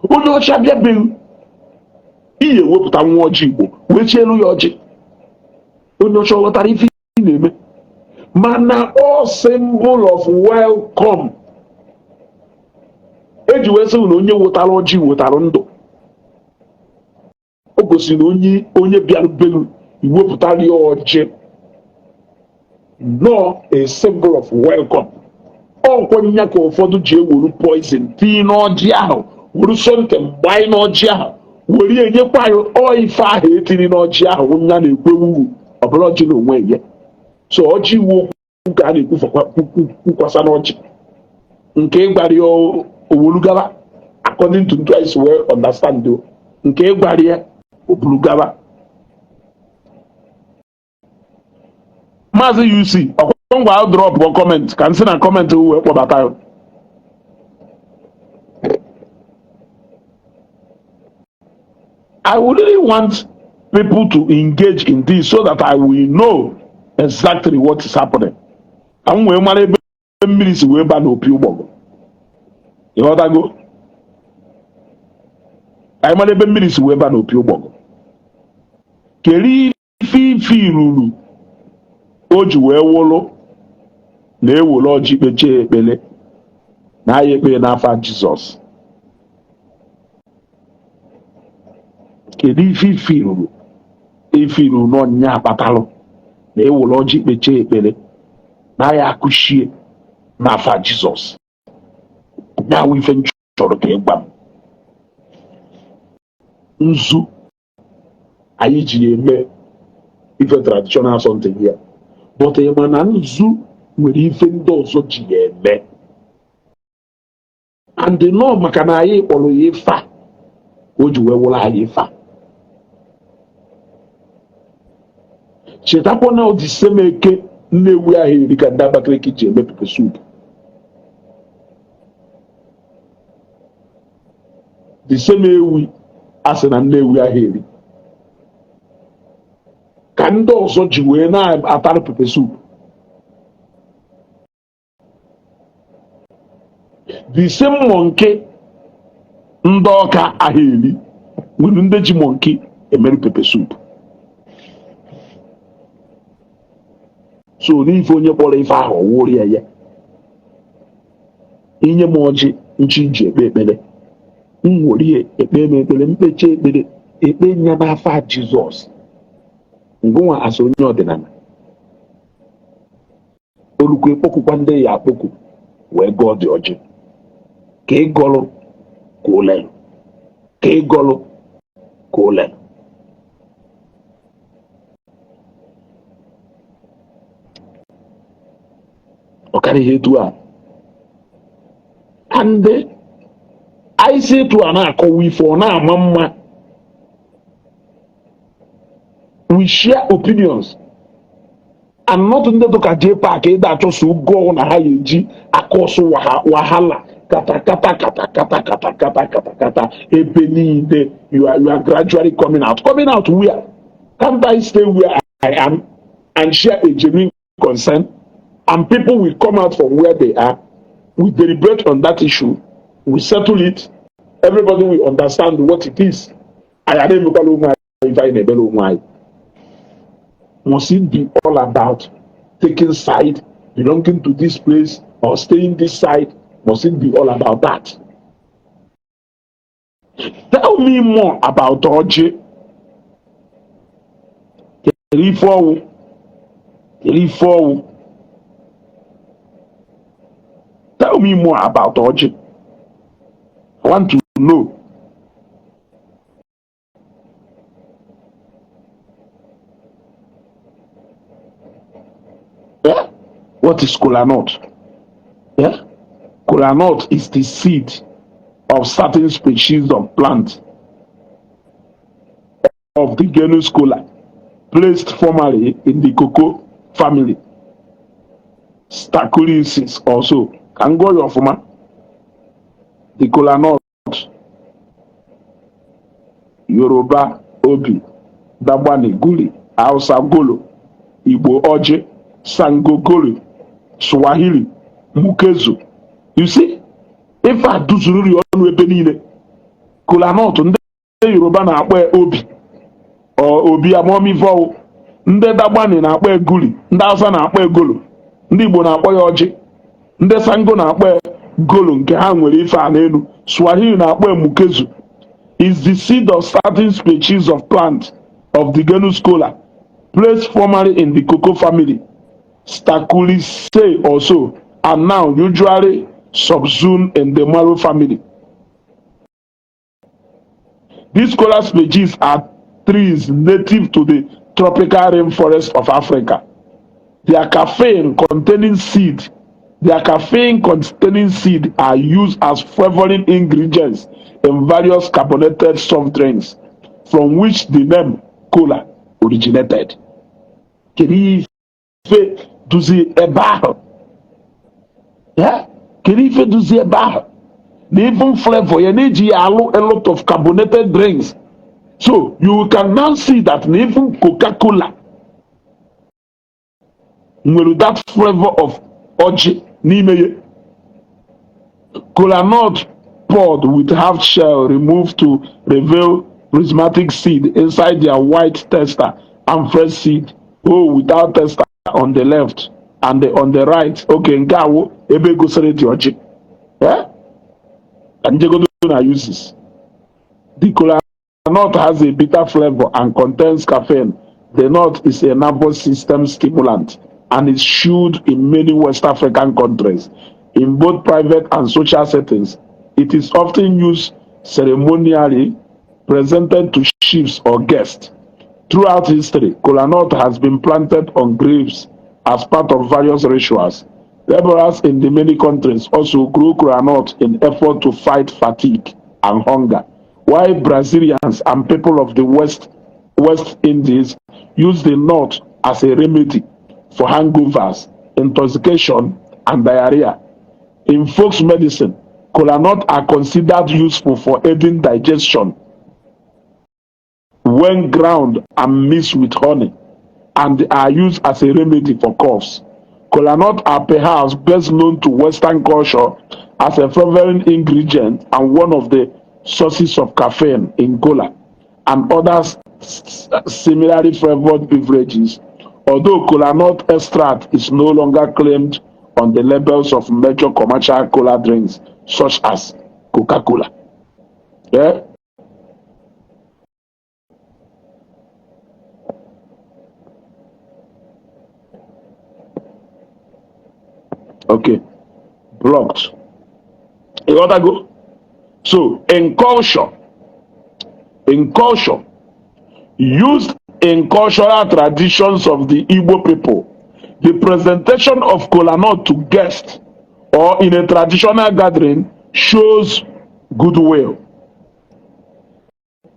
onye ọcha bịabeghị iyi ewepụta nwa ọjị Igbo wee chielu ya ọjị, onye ọcha ọ ghọtara ife ị na-eme? Mana ọ symbol of welcome eji wee sị na onye wetara ọjị wetara ndụ. O gosiri na onye onye bịara belu iwepụtara ya ọjị nọọ a symbol of welcome. Ọkwa ka ụfọdụ ji ewuru poison tinye n'ọjị ahụ, wuru something gbanye n'ọjị ahụ, were ya enyekwa ya. Ọ ife ahụ etiri n'ọjị ahụ nya na-ekwe uru ọbụla ọjị na onwe ya. So ọjị iwu okwu ka a na-ekwukwasa n'ọjị nke ịgbara ya owolugaba, according to ntu anyị si wee understand o, nke ịgbara ya obulugaba. Maazị UC ọkwa ngwa drop comment ka m sị na comment wee kpọbata ya. I would really want people to engage in this so that I will know exactly what is happening. Ka m wee mara ebe mmiri si wee ba n'opi ụgbọgụ. Ịghọtago? Ka anyị mara ebe mmiri si wee ba n'opi ụgbọgụ. Kedu ife ife iruru o ji wee wụlụ na ewere ọjị kpechie ekpere na aya ekpere n'afa Jizọs? Kedu ife ife iruru ife iruru n'ọnyịnya akpatalụ na ewere ọjị kpechie ekpere na aya akụchie n'afa Jizọs? Ya wụ ife m chọrọ ka ị gwa m. Nzu anyị ji ya eme ife traditional something here, but ị ma na nzu nwere ife ndị ọzọ ji ya eme, and nọ maka na anyị kpọrọ ya ife a o ji wee wụrụ anyị ife a. Chetakwa na ọ dị same eke Nnewi ahụ eri ka ndị Abakaliki ji eme pepper soup. The same ewi a sị na Nnewi ahụ eri ka ndị ọzọ ji wee na-atara pepper soup. The same monkey ndị Ọka ahụ eri nwere ndị ji monkey emere pepper soup. So n'ife onye kpọrọ ife ahụ wụrụ ya ya inye m ọjị nchi ji ekpe ekpere, m were ya ekpe m ekpere, mkpecha ekpere ekpe nya n'afa Jizọs. Ngụnwa asị onye ọdịnala olukwu ekpokukwa ndị ya akpoku wee gọọ dị ọjị ka ị gọlụ ka ole ka ị gọlụ ka ole. Ọ karịghị etu a. And anyị si etu a na-akọwa ife ọ na-ama mma. We share opinions and not ndị dịka J Park ịda achọso ogo na ha ga-eji akọsụ wahala kata kata kata kata kata kata kata kata ebe niile. You are gradually coming out. Coming out where? Can't I stay where I am and share a genuine concern, and people will come out from where they are? We deliberate on that issue, we settle it, everybody will understand what it is. Anyị na-emekwala onwe anyị ife anyị na-emere onwe anyị. Must it be all about taking side, belonging to this place or staying this side? Must it be all about that? Tell me more about ọjị. Kedu ife ọwụ? Kedu ife ọwụ? Tell me more about ọjị. I want to know. Yeah? What is kola nut? Yeah? Kola nut is the seed of certain species of plant of the genus Kola, placed formerly in the cocoa family. Sterculiaceae also. Ka m gụọ ya ọfụma. The kola nut, Yoruba, Obi, Dagbani, Guli. Hausa golo, Igbo ọjị, Sango golo, Swahili mukezu. You see, ife a duzururi ọnụ ebe niile. Kolanut, ndị Yoruba na-akpọ ya obi ọ obi amamifeọwụ, ndị Dagbani na-akpọ ya guli, ndị Hausa na-akpọ ya golo, ndị Igbo na-akpọ ya ọjị, ndị Sango na-akpọ ya golo nke ha nwere ife a n'elu, Swahili na-akpọ ya mukezu. Is the seed of certain species of plant of the genus Cola, placed formerly in the cocoa family Sterculiaceae also, and now usually subsumed in the mallow family. These kola species are trees native to the tropical rainforest of Africa. Their caffeine containing seed are used as flavoring ingredients in various carbonated soft drinks, from which the name cola originated. Kedu ife duzi ebe ahụ? Ya, kedu ife duzi ebe ahụ? Na even flavor ya na-eji ya alụ a lot of carbonated drinks. So you can now see that na even Coca-Cola nwere that flavor of ọjị n'ime ya. Kola nut pod with half shell removed to reveal prismatic seed inside their white testa and fresh seed whole without testa on the left and on the right. Okay, nke a wụ ebe gosiri dị ọjị. Eh? Ka njegodo na uses. The kola nut has a bitter flavor and contains caffeine. The nut is a nervous system stimulant and is chewed in many West African countries in both private and social settings. It is often used ceremonially, presented to chiefs or guests. Throughout history, kola nut has been planted on graves as part of various rituals. Laborers in the many countries also grow kola nut in effort to fight fatigue and hunger, while Brazilians and people of the West Indies use the nut as a remedy for hangovers, intoxication, and diarrhea. In folk medicine, kola nut are considered useful for aiding digestion when ground and mixed with honey, and are used as a remedy for coughs. Kola nut are perhaps best known to Western culture as a flavoring ingredient and one of the sources of caffeine in cola and other similarly flavored beverages, although kola nut extract is no longer claimed on the labels of major commercial cola drinks such as Coca-Cola. Yeah? Okay. Blocked. You gotta go. So in culture, used in cultural traditions of the Igbo people, the presentation of kola nut to guests or in a traditional gathering shows goodwill.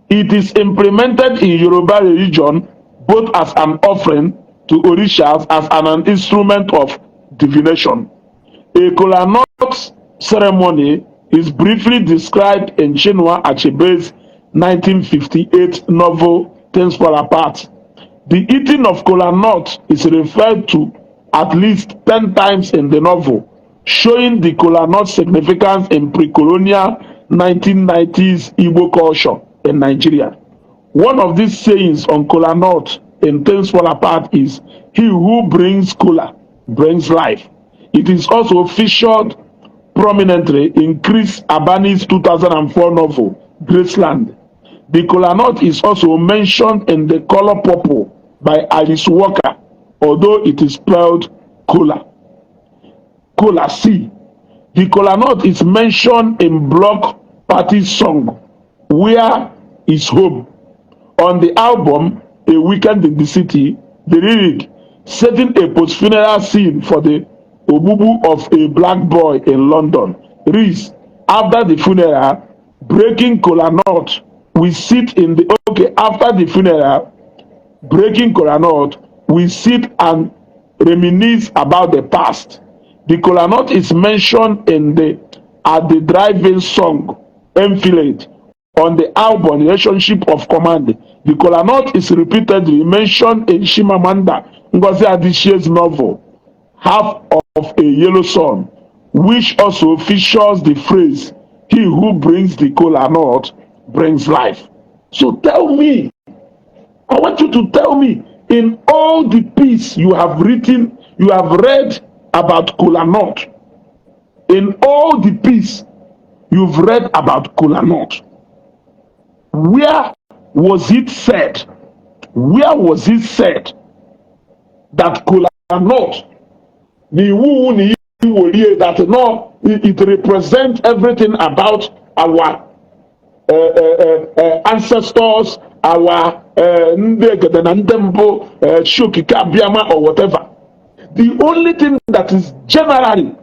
It is implemented in Yoruba religion both as an offering to orishas as an instrument of divination. A kola nut ceremony is briefly described in Chinua Achebe's 1958 novel Things Fall Apart. The eating of kola nut is referred to at least 10 times in the novel, showing the kola nut significance in pre-colonial 1990s Igbo culture in Nigeria. One of these sayings on kola nut in Things Fall Apart is, "He who brings kola brings life." It is also featured prominently in Chris Abani's 2004 novel Graceland. The kola nut is also mentioned in The Color Purple by Alice Walker, although it is spelled cola. Kola C. The kola nut is mentioned in Bloc Party's song Where is Home? On the album A Weekend in the City, the lyric, setting a post-funeral scene for the ogbugbu of a black boy in London, reads, "After the funeral, breaking kola nut, we sit in the..." Okay, after the funeral, breaking kola nut, we sit and reminisce about the past. The kola nut is mentioned in the at the drive-in song Enfilade On the album Relationship of Command, the kola nut is repeatedly mentioned in Chimamanda Ngozi Adichie's novel Half of a Yellow Sun, which also features the phrase, "He who brings the kola nut brings life." So tell me, I want you to tell me, in all the piece you have written, you have read about kola nut, in all the piece you've read about kola nut, where was it said? Where was it said that kola nut, na iwu na iwolie, that no, it represents everything about our ancestors, our ndị egede na ndị mbụ, chi okike abịama or whatever? The only thing that is generally,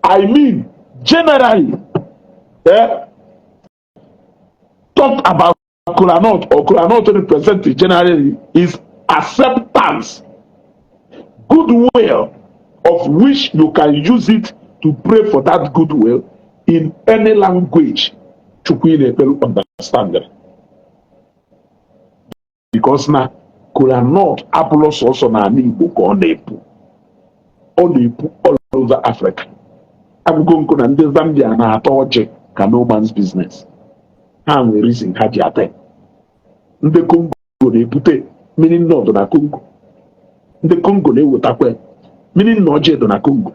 I mean generally, talk about kola nut or kola nut represent generally is acceptance, goodwill, of which you can use it to pray for that goodwill in any language Chukwu ị na-ekpere understand. Because na kola nut abụrụ sọsọ n'ala Igbo ka ọ na-epu, ọ na-epu all over Africa. Agụgo nkụ na ndị Zambia na-ata ọjị ka no man's business. Ha nwere reason ha ji ata ya. Ndị Congo na-ebute mmiri nnọdụ na Congo, ndị Congo na-ewetakwa ya, mmiri nna ọjị dị na Congo.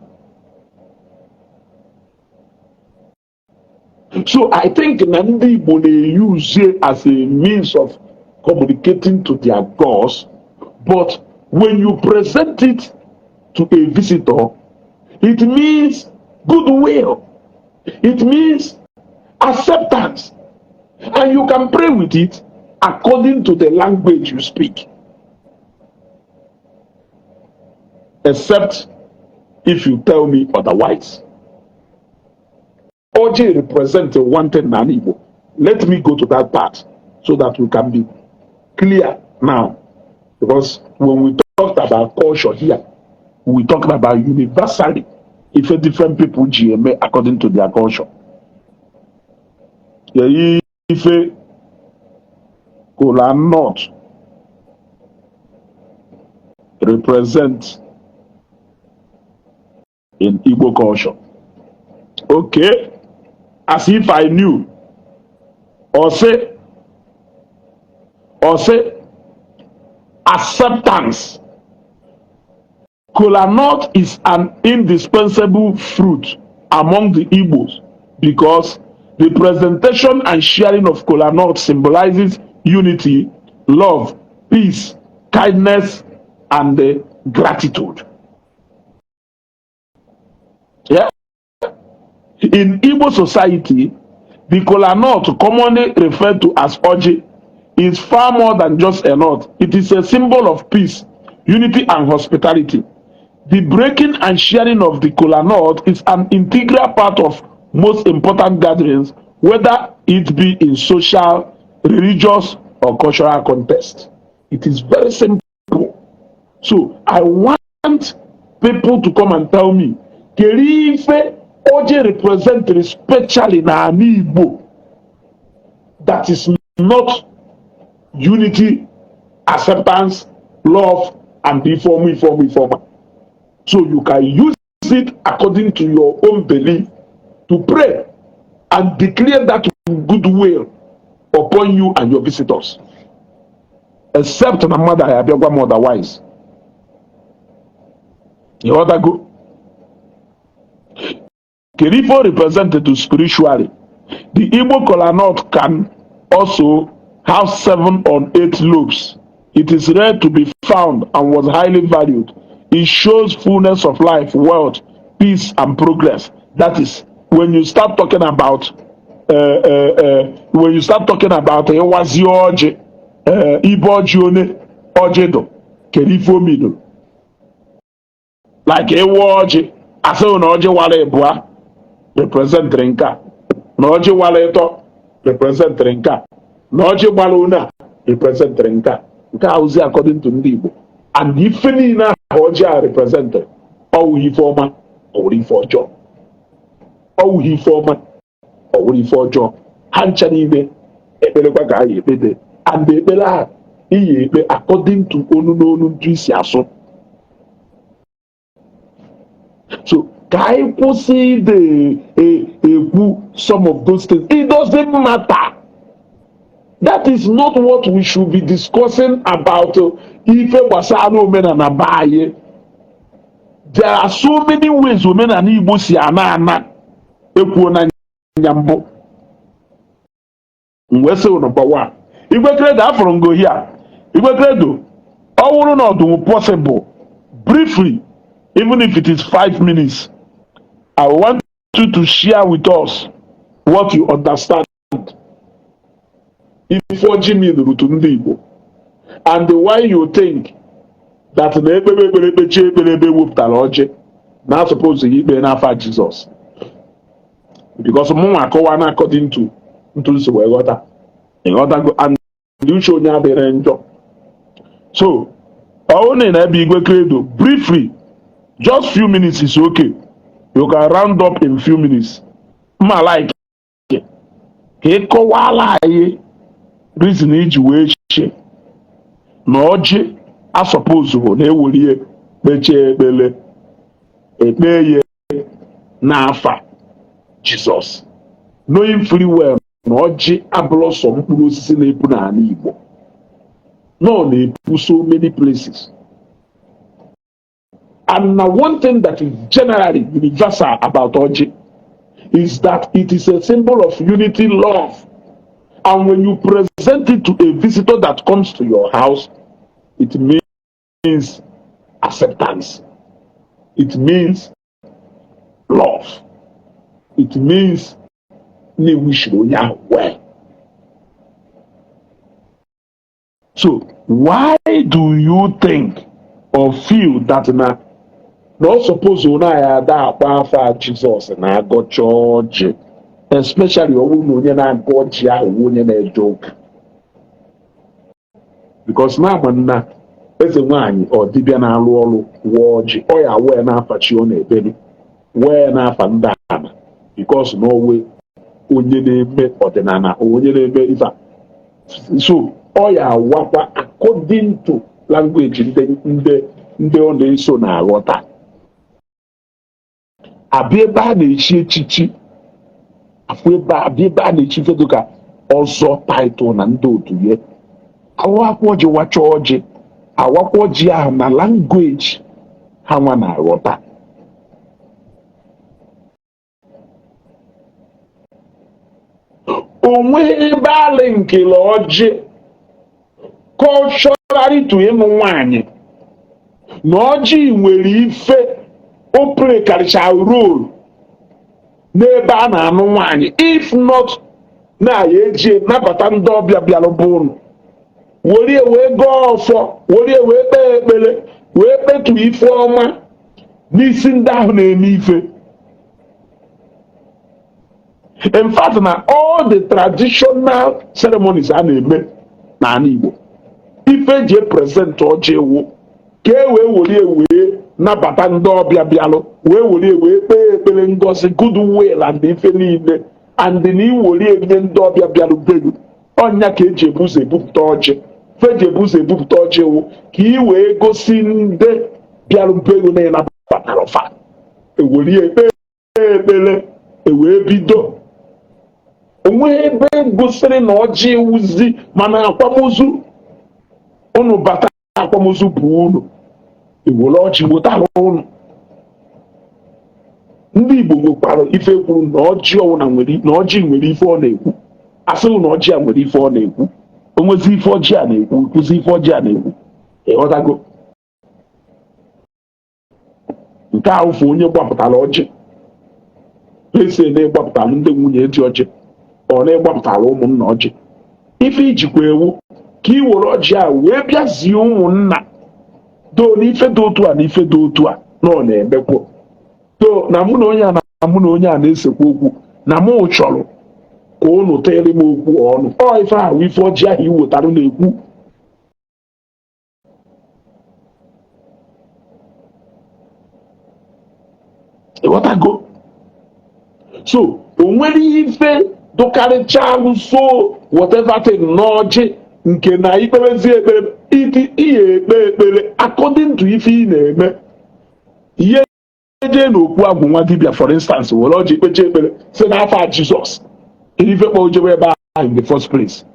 So I think na ndị Igbo na-use as a means of communicating to their gods, but when you present it to a visitor, it means goodwill, it means acceptance, and you can pray with it according to the language you speak, except if you tell me otherwise. Ọjị represent one thing n'ala Igbo. Let me go to that part so that we can be clear now, because when we talked about culture here, we talked about universally ife different people ji eme according to their culture. Ife kola nut represent in Igbo culture. Okay, as if I knew. Or say acceptance. Kola nut is an indispensable fruit among the Igbos because the presentation and sharing of kola nut symbolizes unity, love, peace, kindness, and gratitude. Yeah. In Igbo society, the kola nut, commonly referred to as oji, is far more than just a nut. It is a symbol of peace, unity, and hospitality. The breaking and sharing of the kola nut is an integral part of most important gatherings, whether it be in social, religious, or cultural context. It is very simple. So I want people to come and tell me, kedu ife ọjị represent especially n'ala Igbo that is not unity, acceptance, love, and ifeọma, ifeọma, ifeọma? So you can use it according to your own belief to pray and declare that goodwill upon you and your visitors. Except na mmadụ anyị abịa gwa m otherwise. Ịghọtago? Kedu ife o represented to spiritually? The Igbo kola nut can also have seven or eight lobes. It is rare to be found and was highly valued. It shows fullness of life, wealth, peace, and progress. That is when you start talking about ịwazi ọjị, ibe ọjị one ọjị dụ, kedu ife o midoro? Like ịwa ọjị, asịghị na ọjị wara ịbụa representịrị nke a, na ọjị wara ịtọ representịrị nke a, na ọjị gbara one a representịrị nke a. Nke a ozi according to ndị Igbo, and ife niile ahụ ọjị a representịrị, ọwụghị ife ọma, ọ wụrụ ife ọjọọ, ọwụghị ife ọma. Ọ wụrụ ife ọjọọ. Ha ncha niile ekperekwa ka a ya ekpede, and ekpere ahụ iyi ekpe according to onu n'onu ntu isi asụ. So ka anyị kwụsị ide ekwu some of those things. It doesn't matter. That is not what we should be discussing about. Ife gbasara omenala be anyị, there are so many ways omenala Igbo si ana ana. Ekwuo na nya mbụ m wee sị, number one, Igwe Credo, afọrọ ngo here. Igwe Credo, ọ bụrụ na ọ dụnwu possible, briefly, even if it is 5 minutes, I want you to share with us what you understand ife ọjị mean to ndị Igbo and why you think that na ekpebe ekpere, ekpechie ekpere ebe ewepụtara ọjị na suppose ikpe n'afa Jizọs, because mụnwa akọwa na according to ntu nsi wee ghọta, ịghọtago, and uche onye adịrị njọ. So ọ bụrụ na ị na-ebe, Igwe Credo, briefly, just few minutes is okay. You can round up in few minutes. Mma like ka ị kọwala anyị reason iji wee chie na ọjị asọpụzụ na-ewerie kpechie ekpere, ekpe ya n'afa Jizọs, knowing fully well na ọjị abụrụ sọ mkpụrụ osisi na-epu n'ala Igbo, nọ na-epu so many places. And now, one thing that is generally universal about ọjị is that it is a symbol of unity, love. And when you present it to a visitor that comes to your house, it means acceptance. It means love. It means na-ewishiri onye ahụ well. So why do you think or feel that na ọ suppose na ya ada akpọ afa Jizọs na-agọcha ọjị, especially ọ bụrụ na onye na-agọ ọjị ahụ wụ onye na-eje ụka? Because na ama na eze nwaanyị ọ dibịa na-alụ ọrụ wụọ ọjị, ọ ya wee n'afa chi ọ na-ekpelu, wee n'afa ndị ama, because na ọwe onye na-eme ọdịnala, onye na-eme ife a. So ọ ya awakwa according to language ndị ọ na-eso na-aghọta. Abịa ebe a na-echi echichi, afụ ebe abịa ebe a na-echi ife dịka ọzọ, title na ndị otu ya, awakwa ọjị, wacha ọjị, awakwa ọjị ahụ na language ha nwa na-aghọta. Onwe ebe a linkịrị ọjị culturally to ịnụ nwaanyị, na ọjị nwere ife o play karịcha role n'ebe a na-anụ nwaanyị, if not na ya eji nabata ndị ọbịa bịara bụ ụnụ, were wee gọọ ọfọ, were wee kpee ekpere, wee kpetu ife ọma n'isi ndị ahụ na-eme ife. In fact, na all the traditional ceremonies a na-eme n'ala Igbo, ife eji present ọjị wụ ka e wee were wee nabata ndị ọbịa bịalụ, wee were wee kpee ekpere ngozi, goodwill and ife niile, and na iwere nye ndị ọbịa bịalụ belu ọnya ka eji ebu ụzọ ebupụta ọjị. Ife eji ebu ụzọ ebupụta ọjị wụ ka ị wee gosi ndị bịalụ belu na ịnabatara fa, ewere ekpee ekpere, ewee bido. Onwe ebe gosiri na ọjị ewuzi mana akwamozu unu bata, akwamozu bụ unu ewere ọjị wetara unu. Ndị Igbo nwekwara ife kwuru na ọjị ọwụna nwere, na ọjị nwere ife ọ na-ekwu. Asịghị na ọjị a nwere ife ọ na-ekwu, onwezi ife ọjị a na-ekwu, kwuzi ife ọjị a na-ekwu, ịghọtago? Nke ahụ fụ onye gbapụtara ọjị esi na-ịgbapụtara ndị nwunye dị ọjị, ọ na-ịgbapụtara ụmụnna ọjị. Ife ijikwa ewu ka ị were ọjị a wee bịazie ụmụnna doo na ife dị otu a na ife dị otu a na ọ na-emekwa doo na mụ na onye a na mụ na onye a na-esekwa okwu, na mụ chọrọ ka unu tere m okwu ọnụ. Ọ ife ahụ ife ọjị ahụ i wetara na-ekwu. Ịghọtago? So o nwere ife dụkarịchalụ, so whatever thing n'ọjị nke na ikpebezi ekpere, ihe ekpe ekpere according to ife ị na-eme. Ihe jee n'okwu agwụ nwa dibịa, for instance, were ọjị kpeche ekpere si n'afọ Jizọs, ife kpọ ojebe ebe ahụ in the first place.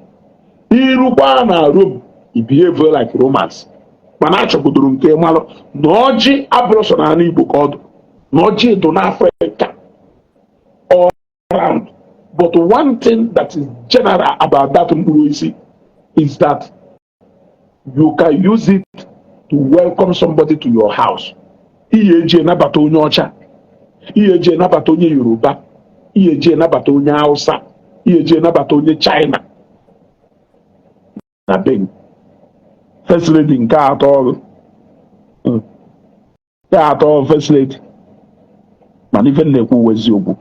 Irukwa na Rome, I behave like Romans. Mana achọgodoro nke malụ na ọjị abụrụ sọ n'ala Igbo ka ọ dụ, na ọjị dụ n'Afrịka all round. But one thing that is general about that mkpụrụ osisi is that you can use it to welcome somebody to your house. Ihe eji enabata onye ọcha, ihe eji enabata onye Yoruba, ihe eji enabata onye Hausa, ihe eji enabata onye China na be. First lady nke atọ ọrụ, nke atọ first lady. Mana ife na-ekwu uwe eziokwu,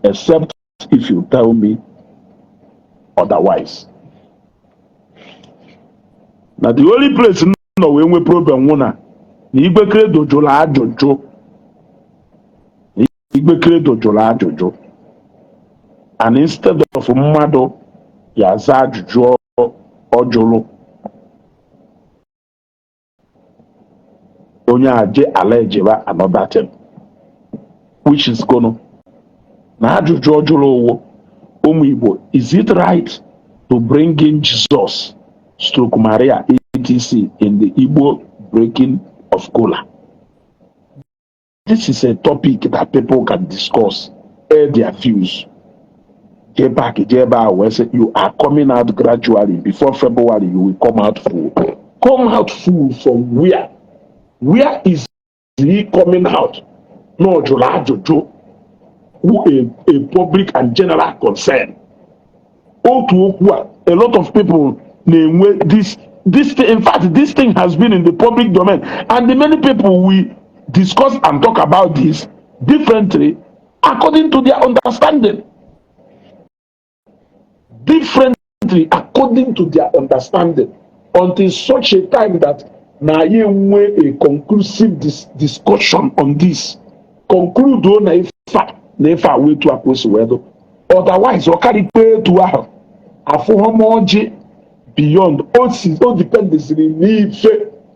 except if you tell me otherwise. Na the only place m nọ wee nwee problem nwụ na Igwe Credo jụrụ ajụjụ. Igwe Credo jụrụ ajụjụ, and instead of mmadụ ya aza ajụjụ ọ jụrụ, onye a je ala ejeba another thing, which is gonna na ajụjụ ọ jụrụ owo ụmụ Igbo: is it right to bring in Jesus stroke Maria etc in the Igbo breaking of kola? This is a topic that people can discuss, air their views. Jee back, jee ebe a wee sị you are coming out gradually, before February you will come out full. Come out full from where? Where is he coming out? Na ọ jụrụ ajụjụ who a public and general concern. Otu okwu a, a lot of people na-enwe this thing. In fact, this thing has been in the public domain, and the many people we discuss and talk about this differently according to their understanding, differently according to their understanding, until such a time that na anyị enwe a conclusive discussion on this, conclude o na ife a na ife a wee etu a ka o si wee dụ. Otherwise, ọ karịkwa etu ahụ afụghọm ọjị beyond o si o dependiziri n'ife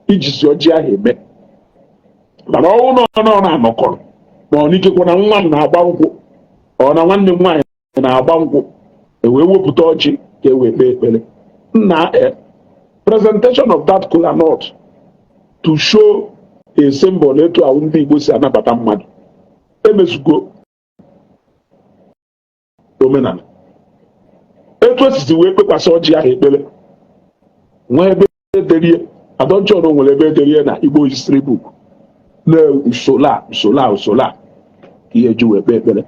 ijizi ọjị ahụ eme. Mana ọnwụ na ọ na na-anọkọrọ ma ọ n'ikekwe na nwa m na-agba nkwụ, ọ na nwanne m nwaanyị na-agba nkwụ, e wee wepụta ọjị ka e wee kpee ekpere nna, presentation of that kola nut to show a symbol etu ahụ ndị Igbo si anabata mmadụ, emezugo omenala. Etu esisi wee kpekwasị ọjị ahụ ekpere, nwee ebe ederie adọnchọn nwere ebe ederie na Igbo history book na usoro a, usoro a, usoro a ka ihe eji wee kpee ekpere.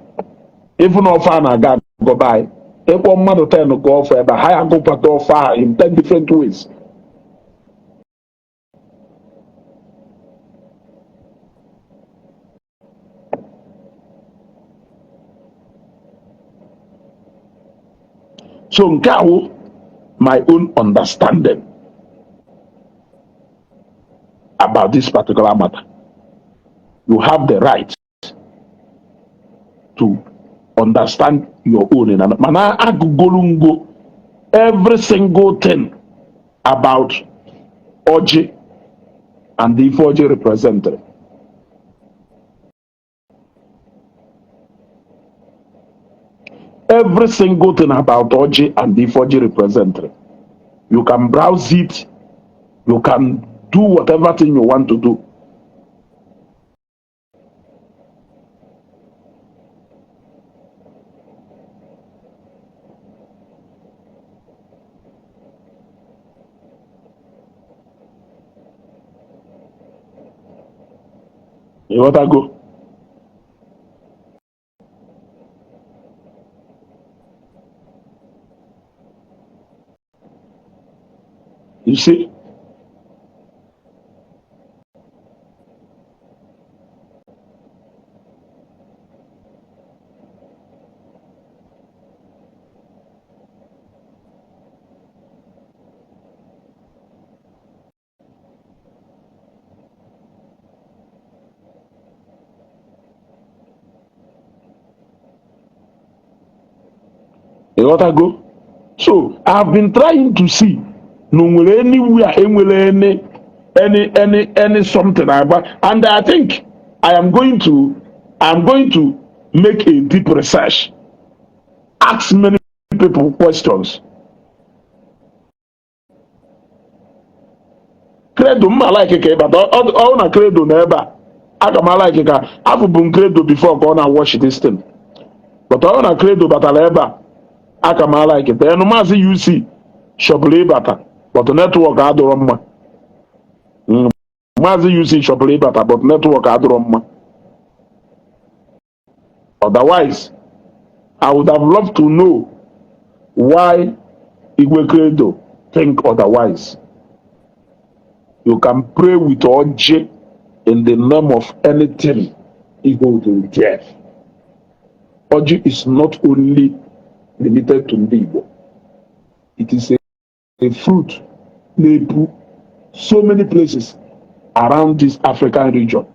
Ịfụ na ọfọ a na-aga agọba anyị, ịkpọ mmadụ 10 gụọ ọfọ ebe a, ha ya agụpụta ọfọ ahụ in 10 different ways. So nke a wụ my own understanding about this particular matter. You have the right to understand your own in mana agụgolu ngo every single thing about ọjị and the ife ọjị represented. Every single thing about ọjị and the ife ọjị represented. You can browse it, you can do whatever thing you want to do. Ịghọtago? You see? Ịghọtago? So I've been trying to see na o nwere anywhere enwere any something agba, and I think I am going to make a deep research, ask many people questions. Credo mma like ka ịbata ọ na Credo na ebe a aga m like ka afụbụ m Credo before ka ọ na watch this thing, but ọ na Credo batara ebe a aka m like. Then Maazị UC chọbụrụ ịbata, but network adịrọ mma. Maazị UC chọbụrụ ịbata, but network adịrọ mma. Otherwise, I would have loved to know why Igwe Credo think otherwise. You can pray with ọjị in the name of anything equal to death. Ọjị is not only limited to ndị Igbo. It is a fruit na-epu so many places around this African region.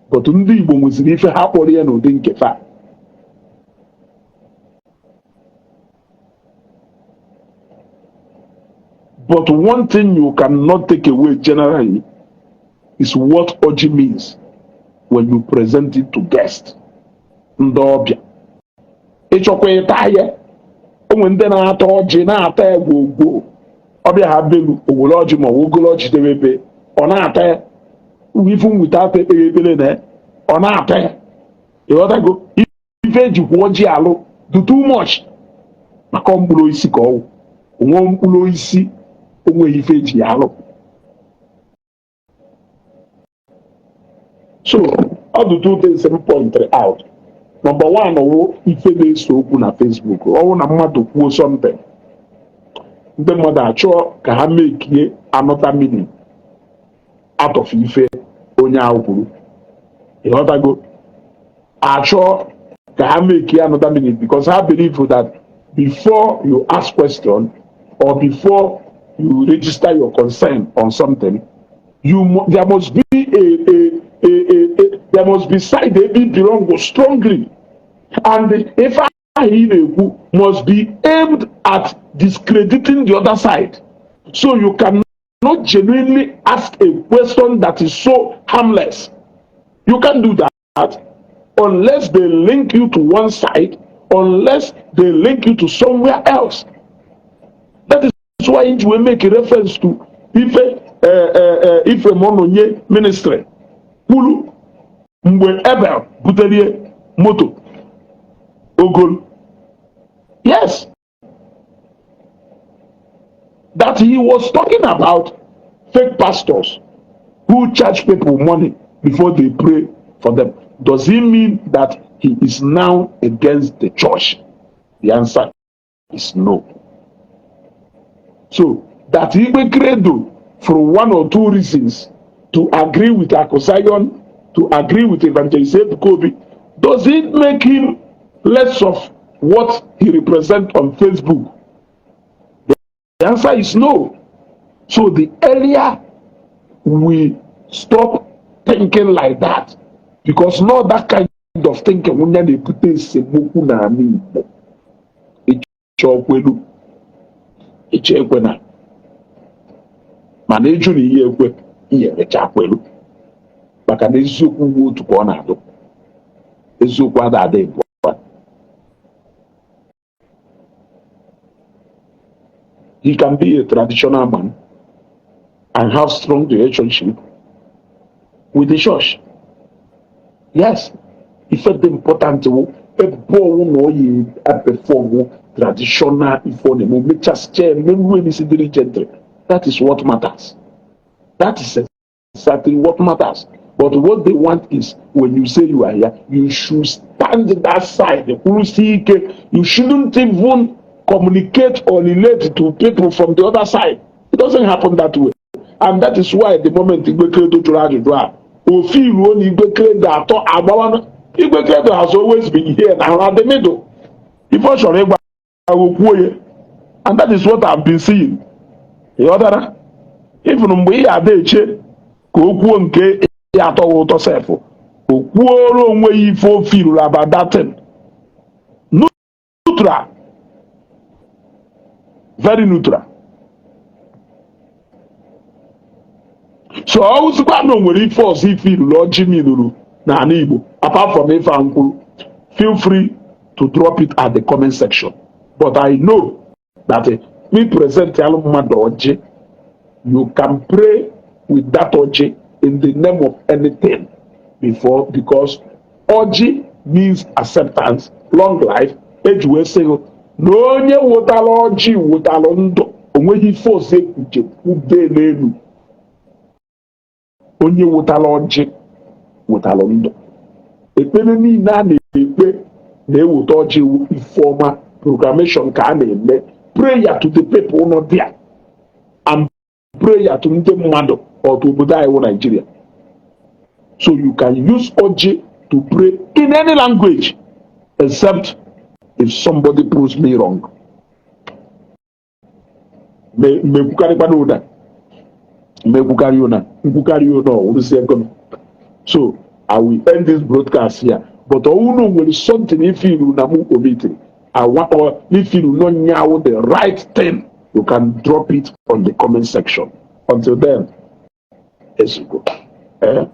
But ndị Igbo nweziri ife ha kpọrọ ya n'ụdị nke fa. But one thing you cannot take away generally is what ọjị means when you present it to guests. Ndị ọbịa. Ịchọkwa ịta ya, onwe ndị na-ata ọjị na-ata ya gwogwo. Ọbịa ha belu owere ọjị ma ọ bụ ogolo ọjị debe ebe ọ na-ata ya, even without ekpere ekpere na ya, ọ na-ata ya. Ịghọtago? Ife ejikwa ọjị alụ do too much maka mkpụrụ osisi ka ọwụ onwe mkpụrụ osisi onweghị ife eji ya alụ. So all the two things m pointed out: number one, ọwụ ife na-ese okwu na Facebook, ọwụ na mmadụ kwuo something, ndị mmadụ achọọ ka ha mekie another meaning out of ife onye ahụ kwuru. Ịghọtago? Achọọ ka ha mekie another meaning because ha believe that before you ask question or before you register your concern on something, you there must be a there must be side ebe belong strongly, and ife ahụ ị na-ekwu must be aimed at discrediting the other side. So you cannot genuinely ask a question that is so harmless. You can't do that unless they link you to one side, unless they link you to somewhere else. That is why nji wee make a reference to ife ife Mononye ministry kwuru mgbe Ebel buterie moto ogolu. Yes, that he was talking about fake pastors who charge people money before they pray for them. Does it mean that he is now against the church? The answer is no. So that Igwe Credo, for one or two reasons, to agree with Aku Zion, to agree with Evangelist Ebuka Obi, does it make him less of what he represents on Facebook? The answer is no. So the earlier we stop thinking like that, because not that kind of thinking onye na-ebute esemokwu n'ala Igbo. Ịchọ kwelu, ịchọ ekwena, mana ịjụ na ihe ekwe ihe emecha kwelu, maka na eziokwu wu otu ka ọ na-adụ, eziokwu ada ada ebu. He can be a traditional man and have strong relationship with the church. Yes, ife dị important wụ ebe ọwụ na ọ yi perform traditional ife ọ na-eme mechasịcha emeruo n'isi dịrị gentry. That is what matters. That is exactly what matters. But what they want is when you say you are here, you should stand that side. Kwurusie ike. You shouldn't even communicate or relate to people from the other side. It doesn't happen that way. And that is why the moment Igwe Credo jụrụ ajụjụ a, ofe iruo na Igwe Credo atọ agbawa. Igwe Credo has always been here na at the middle. Ife ọ chọrọ ịgwa okwuo ya. And that is what I've been seeing. Ị ghọtara? Even mgbe ị ya ada eche ka o kwuo nke ya atọghị ụtọ sef, o kwuoro onwe ya ife o firuru about that thing. Neutral, very neutral. So ọ wụzikwa na o nwere ife ọzọ ife iluru ọjị m iluru n'ala Igbo apart from ife a m kwuru, feel free to drop it at the comment section. But I know that me present alụ mmadụ ọjị, you can pray with that ọjị in the name of anything before, because ọjị means acceptance, long life. Eji wee sị gị na onye wụtara ọjị wụtara ndụ, onweghị ife ọzọ ekwuche kwube n'elu. Onye wụtara ọjị wụtara ndụ. Ekpere niile a na-ekpe na-eweta ọjị ife ọma, proclamation ka a na-eme, prayer to the people nọ there and prayer to ndị mmadụ otu obodo anyị wụ Nigeria. So you can use ọjị to pray in any language, except if somebody proves me wrong. Mekwukarịkwana ụda, mekwukarị ụna nkwukarị ụna ọwụrụzie ego. So I will end this broadcast here, but ọwụrụ nwere something if you na mụ omitiri, I want, or if you know now the right thing, you can drop it on the comment section. Until then, ezugo, eh?